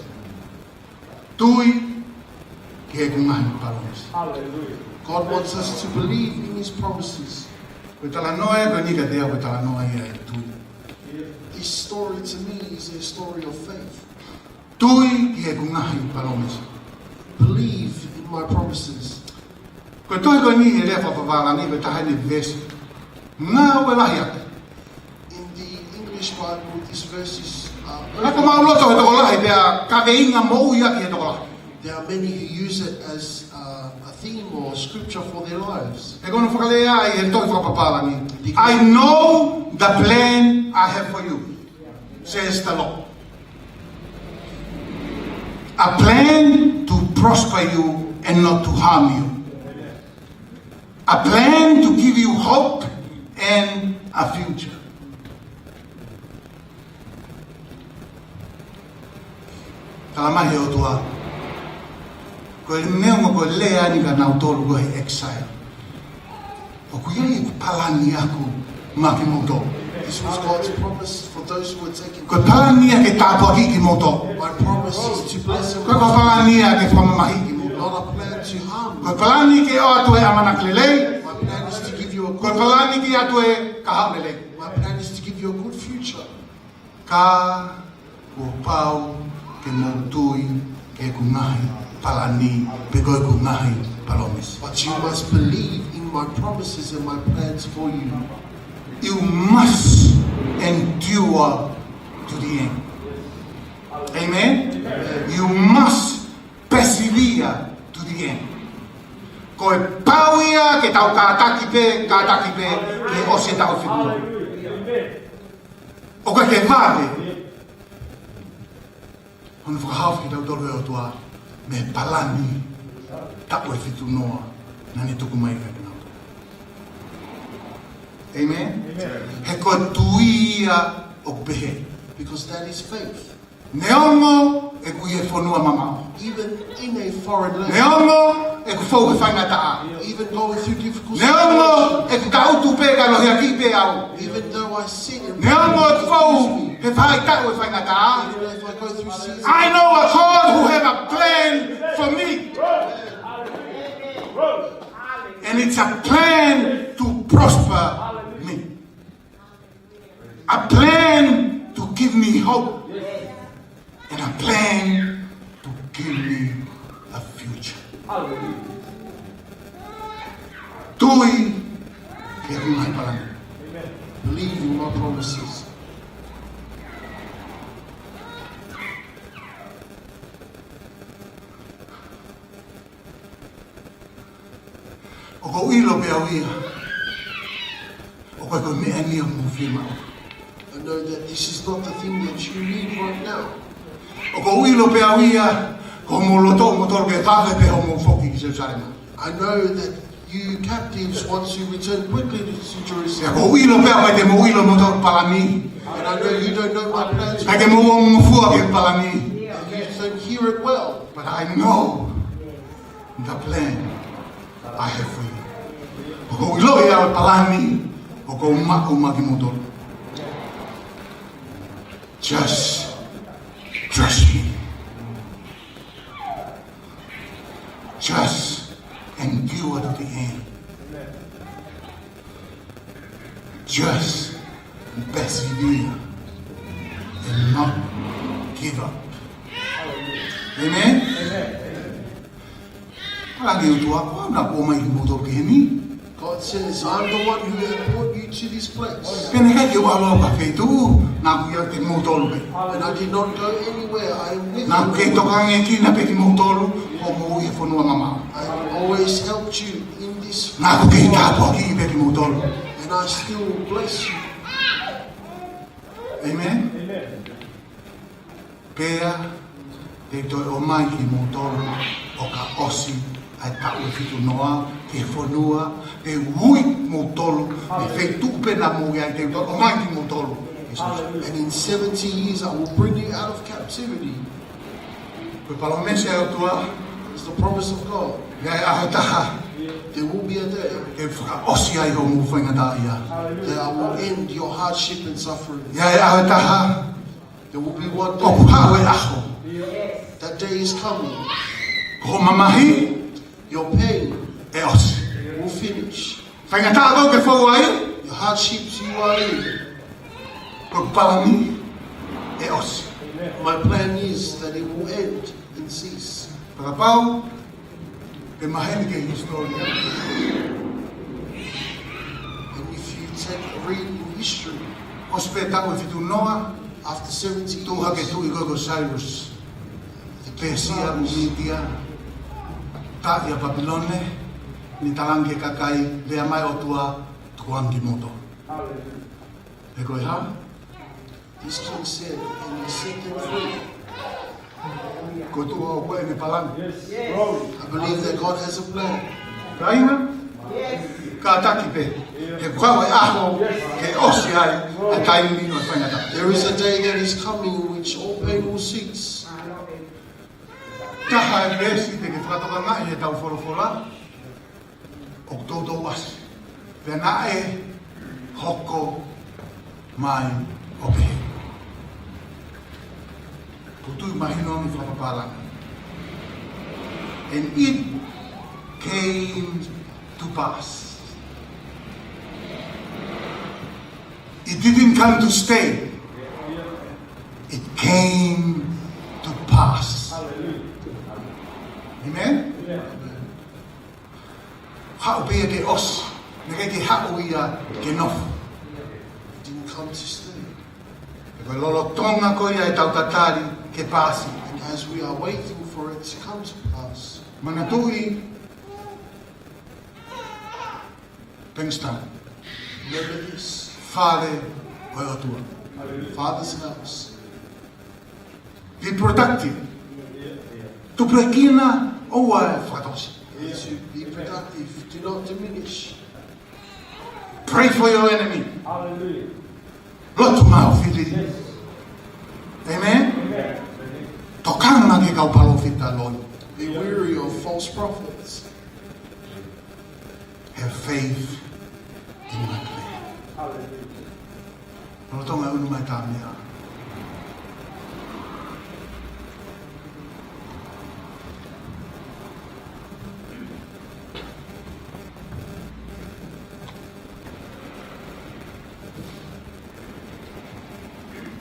Tui ki heʻeku ngaahi palōmesi. Hallelujah. God wants us to believe in his promises. Ko e talanoa ē ko eni kiate au ko e talanoa ia ʻo e tui. This story to me is a story of faith. Tui ki heʻeku ngaahi palōmesi. Believe in my promises. Ko e tohi ko eni he lea fakapapālangi ko e taha eni e veesi. Ngāue lahi ʻaki. In the English Bible, this verse is, uh, very, ʻoku maʻuloto he tokolahi pea kaveinga moʻui ʻaki he tokolahi. There are many who use it as, uh, a theme or scripture for their lives. He ko hono fakalea ʻi he tohi fakapapālangi. Because I know the plan I have for you, says the Lord. A plan to prosper you and not to harm you. A plan to give you hope and a future. Tala mai he ʻOtua, ko e meʻa mo e lea ni kia nautolu ko ē he exile. ʻOku ʻi ai ʻeku palani ʻaʻaku maʻa kimoutolu. This was God's promise for those who were taken. Ko e palani ia ke tāpuakiʻi kimoutolu. My promise is to bless them. ʻIkai ko e palani ia ke fakamamahiʻi kimoutolu. Not a plan to harm you. Ko e palani ke ʻoatu e ʻamanaki lelei. My plan is to give you a good. Ko e palani ke ʻoatu e kahaʻu lelei. My plan is to give you a good future. Ka kuo pau ke mou tui ki heʻeku ngaahi palani, pe ko ʻeku ngaahi palōmesi. But you must believe in my promises and my plans for you. You must endure to the end. Amen? Amen. You must persevere to the end. Kuo pau ia ke tau kātaki pē, kātaki pē, ke ʻosi e taʻu fitu. ʻOku ʻikai ke vave hono fakahaofi kitautolu ʻe he ʻOtua mei he palani taʻu ʻe fitu noa naʻa ne tuku mai kiate kinautolu. Amen? Amen. He ko e tui ia ʻoku pehē. Because that is faith. Neongo ʻeku ʻi he fonua mamaʻo. Even in a foreign land. Neongo ʻeku fou he faingataʻa. Even going through difficult situations. Neongo ʻeku tangutu pē kae lohiakiʻi pē au. Even though I sin and. Neongo ʻeku fou he faʻahitaʻu ʻo e faingataʻa. Even if I go through seasons. I know a God who have a plan for me. And it's a plan to prosper me. A plan to give me hope. And a plan to give me a future. Hallelujah. Tui ki heʻeku ngaahi palani. Amen. Believe in my promises. ʻOku ou ʻilo pē au ia. ʻOku ʻikai ko e meʻa eni ʻoku mou fiemaʻu. I know that this is not the thing that you need right now. ʻOku ou ʻilo pē au ia, ko hoʻomou loto moutolu ke fakafe pē hoʻomou foki ki Selusalema. I know that you captives want to return quickly to Jerusalem. ʻOku ou ʻilo pē au ʻikai te mou ʻilo moutolu palani. And I know you don't know my plans. ʻIkai te mou ongongofua ki he palani. And you don't hear it well. But I know the plan I have for you. ʻOku ou ʻilo ia ʻa e palani ʻoku ou maʻu maʻa kimoutolu. Just trust me. Just endure to the end. Just persevere and not give up. Amen? Amen. Palani ʻOtua, ko au naʻa ku ʻomai kimoutolu ki heni. God says, "I'm the one who has brought you to this place." Pea naʻe ʻikai ke u ʻalu au ki ha feituʻu, naʻa ku ʻiate kimoutolu pē. And I did not go anywhere. I am with you. Naʻa ku kei tokanga ki he ʻEiki pē kimoutolu, ʻo mou ʻi he fonua mamaʻo. I have always helped you in this. Naʻa ku kei tāpuakiʻi pē kimoutolu. And I still bless you. Amen. Amen. Pea te u toe ʻomai kimoutolu ʻo ka ʻosi ʻa e taʻu ʻe fitu noa ki he fonua, te u ui kimoutolu mei he feituʻu pē naʻa mou ʻi ai, te u toe ʻomai kimoutolu. And in seventy years I will bring you out of captivity. Ko e palōmesi ʻa e ʻOtua. It's the promise of God. ʻI ai e ʻaho ʻe taha. There will be a day. Te u fakaʻosi ai hoʻomou faingataʻaʻia. That I will end your hardship and suffering. ʻI ai e ʻaho ʻe taha. There will be one day. ʻOku haʻu e ʻaho. That day is coming. Ko hoʻo mamahi. Your pain. ʻE ʻosi. Will finish. Faingataʻa ko ē ʻoku ke fou ai. Your hardships you are in. Ko e palani ʻe ʻosi. My plan is that it will end and cease. Fakapapau te maheni ki he hisitōlia. And if you take a read in history, ʻosi pē taʻu ʻe fitu noa, after seventy years, tuʻu hake tuʻi ko ē ko Cyrus, ʻi Pēsia mo Mītia, taaʻi ʻa Papilone, ne talaange ki he kakai, lea mai e ʻOtua, tukuange kimoutolu. He ko e hā? This king said, "And he set them free." Ko e ʻOtua ʻoku ʻi ai ʻene palani. I believe that God has a plan. Kāinga? Kātaki pē. He ʻoku haʻu e ʻaho ke ʻosi ai ʻa e taimi ʻo e faingataʻa. There is a day that is coming in which all pain will cease. Taha e veesi te ke fakatokangaʻi heʻetau folofola. ʻOku toutou ʻasi. Pea naʻe hoko mai ʻo pehē. Ko e tui mahino ʻeni fakapapālangi. And it came to pass. It didn't come to stay. It came to pass. Amen? Haʻu pē ia ke ʻosi, naʻe ʻikai ke haʻu ia ke nofo. Didn't come to stay. He ko e lolotonga ko ia ʻetau tatali ke paasi. And as we are waiting for it to come to pass, manatuʻi, Bankstown. Remember this. Fale ʻo e ʻOtua. Father's house. Be productive. Tupulekina, ʻoua ʻe fakatōsī. To be productive. Do not diminish. Pray for your enemy. Hallelujah. Lotu maʻa ho fili. Amen? Amen. Tokanga ki he kau palōfita loi. Be wary of false prophets. Have faith in my plan. Hallelujah. Lolotonga e unu mai e tā meʻa.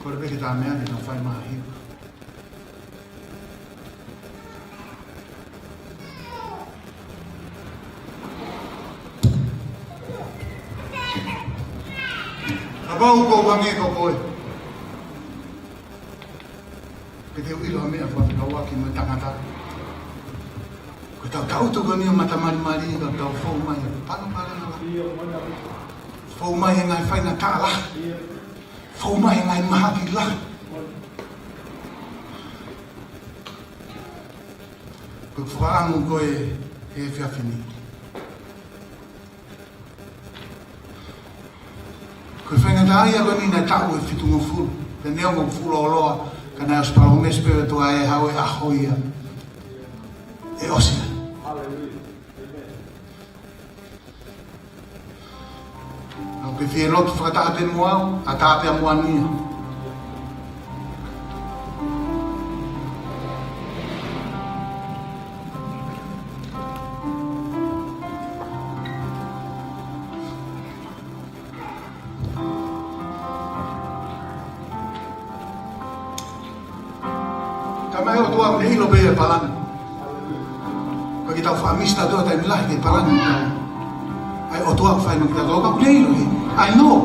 Kole pē ke tā meʻa ke nau fai mai ha hiva. Kapau ko e hangē ko koe, pea te u ʻilo ha meʻa fakatatau ki he tangata. Ko ʻetau tautu ko eni ʻo matamalimali, ka tau fou mai ʻo palopalema. Fou mai e ngaahi faingataʻa lahi. Fou mai e ngaahi mahaki lahi. Ko e fakaʻamu ko ē he efiafi ni. Ko e faingataʻa ia ko eni naʻe taʻu ʻe fitungofulu. Pea neongo ʻoku fuʻu lōloa, ka naʻe ʻosi palōmesi pē ʻe he ʻOtua ʻe haʻu e ʻaho ia ʻe ʻosi ai. Naʻa ku fie lotu fakataha pē mo au, ʻatā pē ʻa Moani ia. Ka mai ʻOtua ʻoku ne ʻilo pē e palani. Ko e kiʻi tau faʻa misi tautolu taimi lahi ki he palani. ʻA e ʻOtua ʻoku fai maʻa kitautolu ka ʻoku ne ʻilo ē. I know.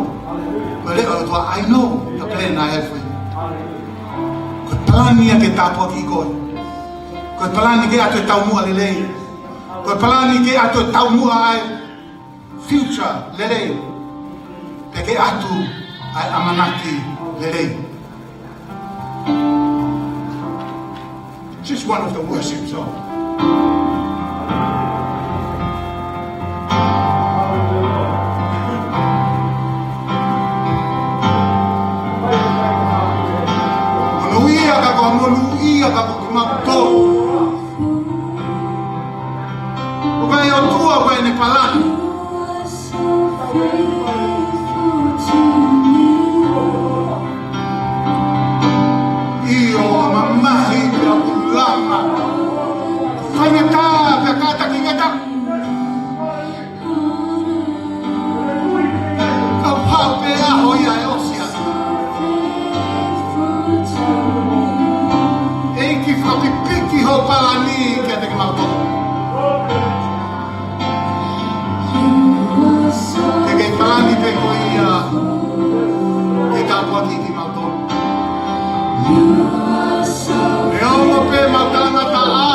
Ko e leʻo ʻOtua, I know the plan I have for you. Ko e palani ia ke tāpuakiʻi koe. Ko e palani ke ʻatu e taumuʻa lelei. Ko e palani ke ʻatu e taumuʻa ai. Future lelei. Pea ke ʻatu ʻa e ʻamanaki lelei. Just one of the worship song. Monūʻia ka ko e monūʻia ka ko e mautolu. ʻOku ʻi ai e ʻOtua, ʻoku ʻi ai ʻene palani. ʻIo, mamahi pea ʻulungaanga. Faingataʻa pea kātaki ngata. Kapau pē ʻaho ia ʻe ʻosi atu. ʻEiki, fakapipiki hoʻo palani kiate kimautolu. Ke ke palani pē ko ia ke tāpuakiʻi kimautolu. Neongo pē ʻemau talangataʻa.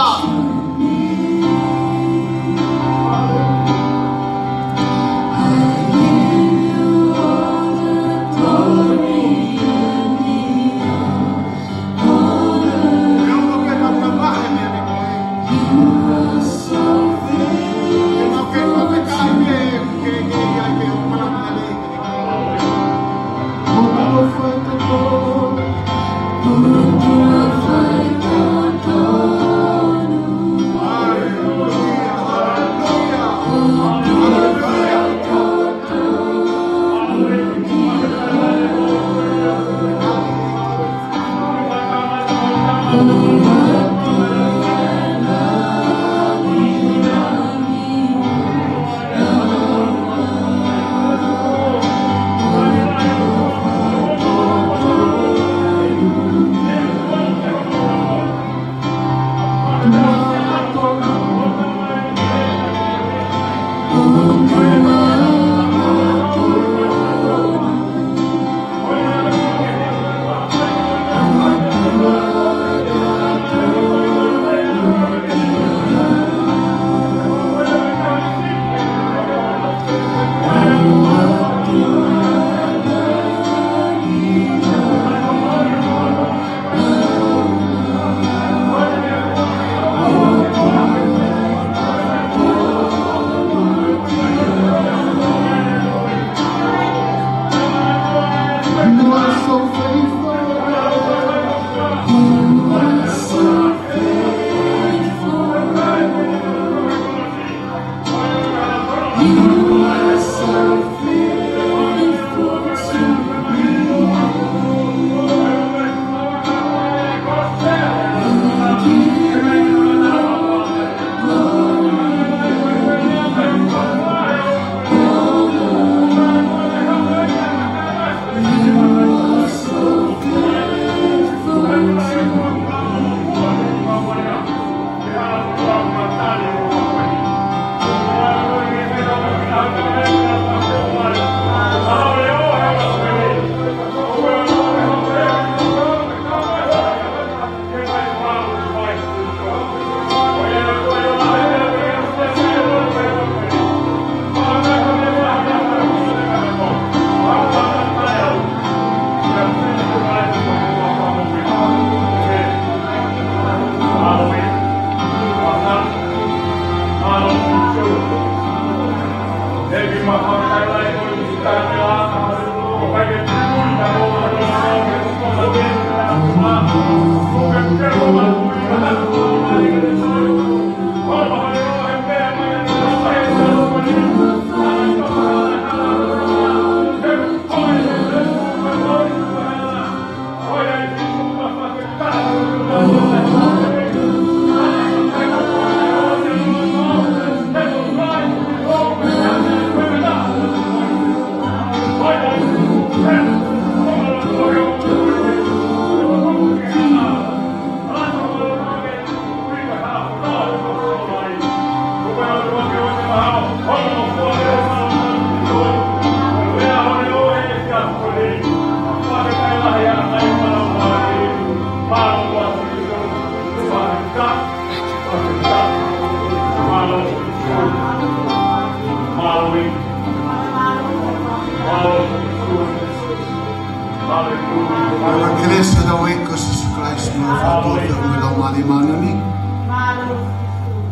Ko e kelesi ʻa hotau ʻEiki ko Sīsū Kalaisi, mo e fakatupu ʻa e Laumālie Māʻoniʻoni,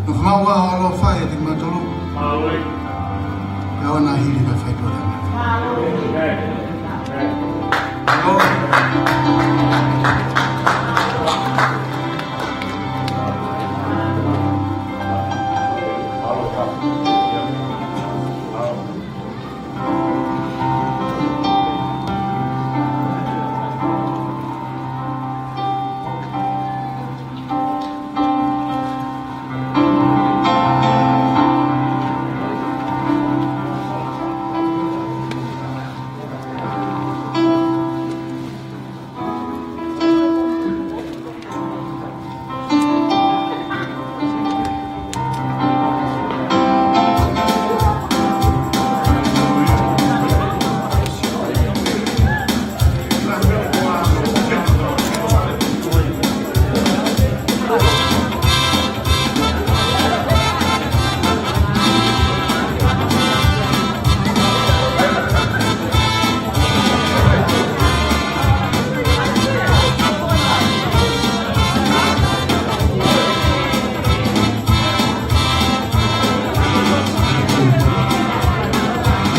nofo maʻu ʻa e ʻaloʻofa ʻiate kimautolu. Pea ʻoua naʻa hili kae fai pē ʻa e ʻaho ni.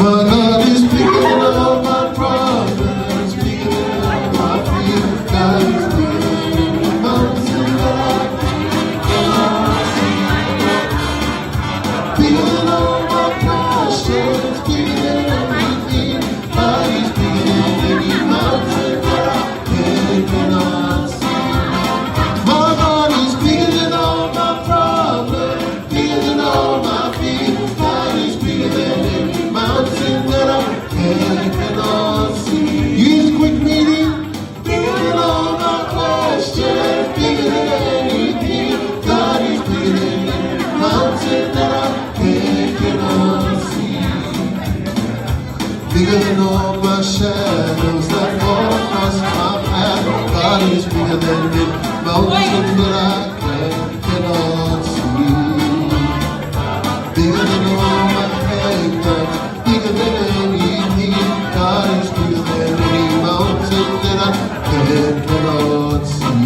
My God is bigger than all my problems, bigger than all my fears. God is bigger than any mountain that I can climb. Bigger than all my questions, bigger than anything. God is bigger than any mountain that I cannot see. My God is bigger than all my problems, bigger than all my fears. God is bigger than any mountain that I cannot see. Use quick meeting. Bigger than all my questions, bigger than anything. God is bigger than any mountain that I cannot see. Bigger than all my shadows that fall across my path. God is bigger than any mountain that I cannot see. Bigger than all my haters, bigger than anything. God is bigger than any mountain that I cannot see.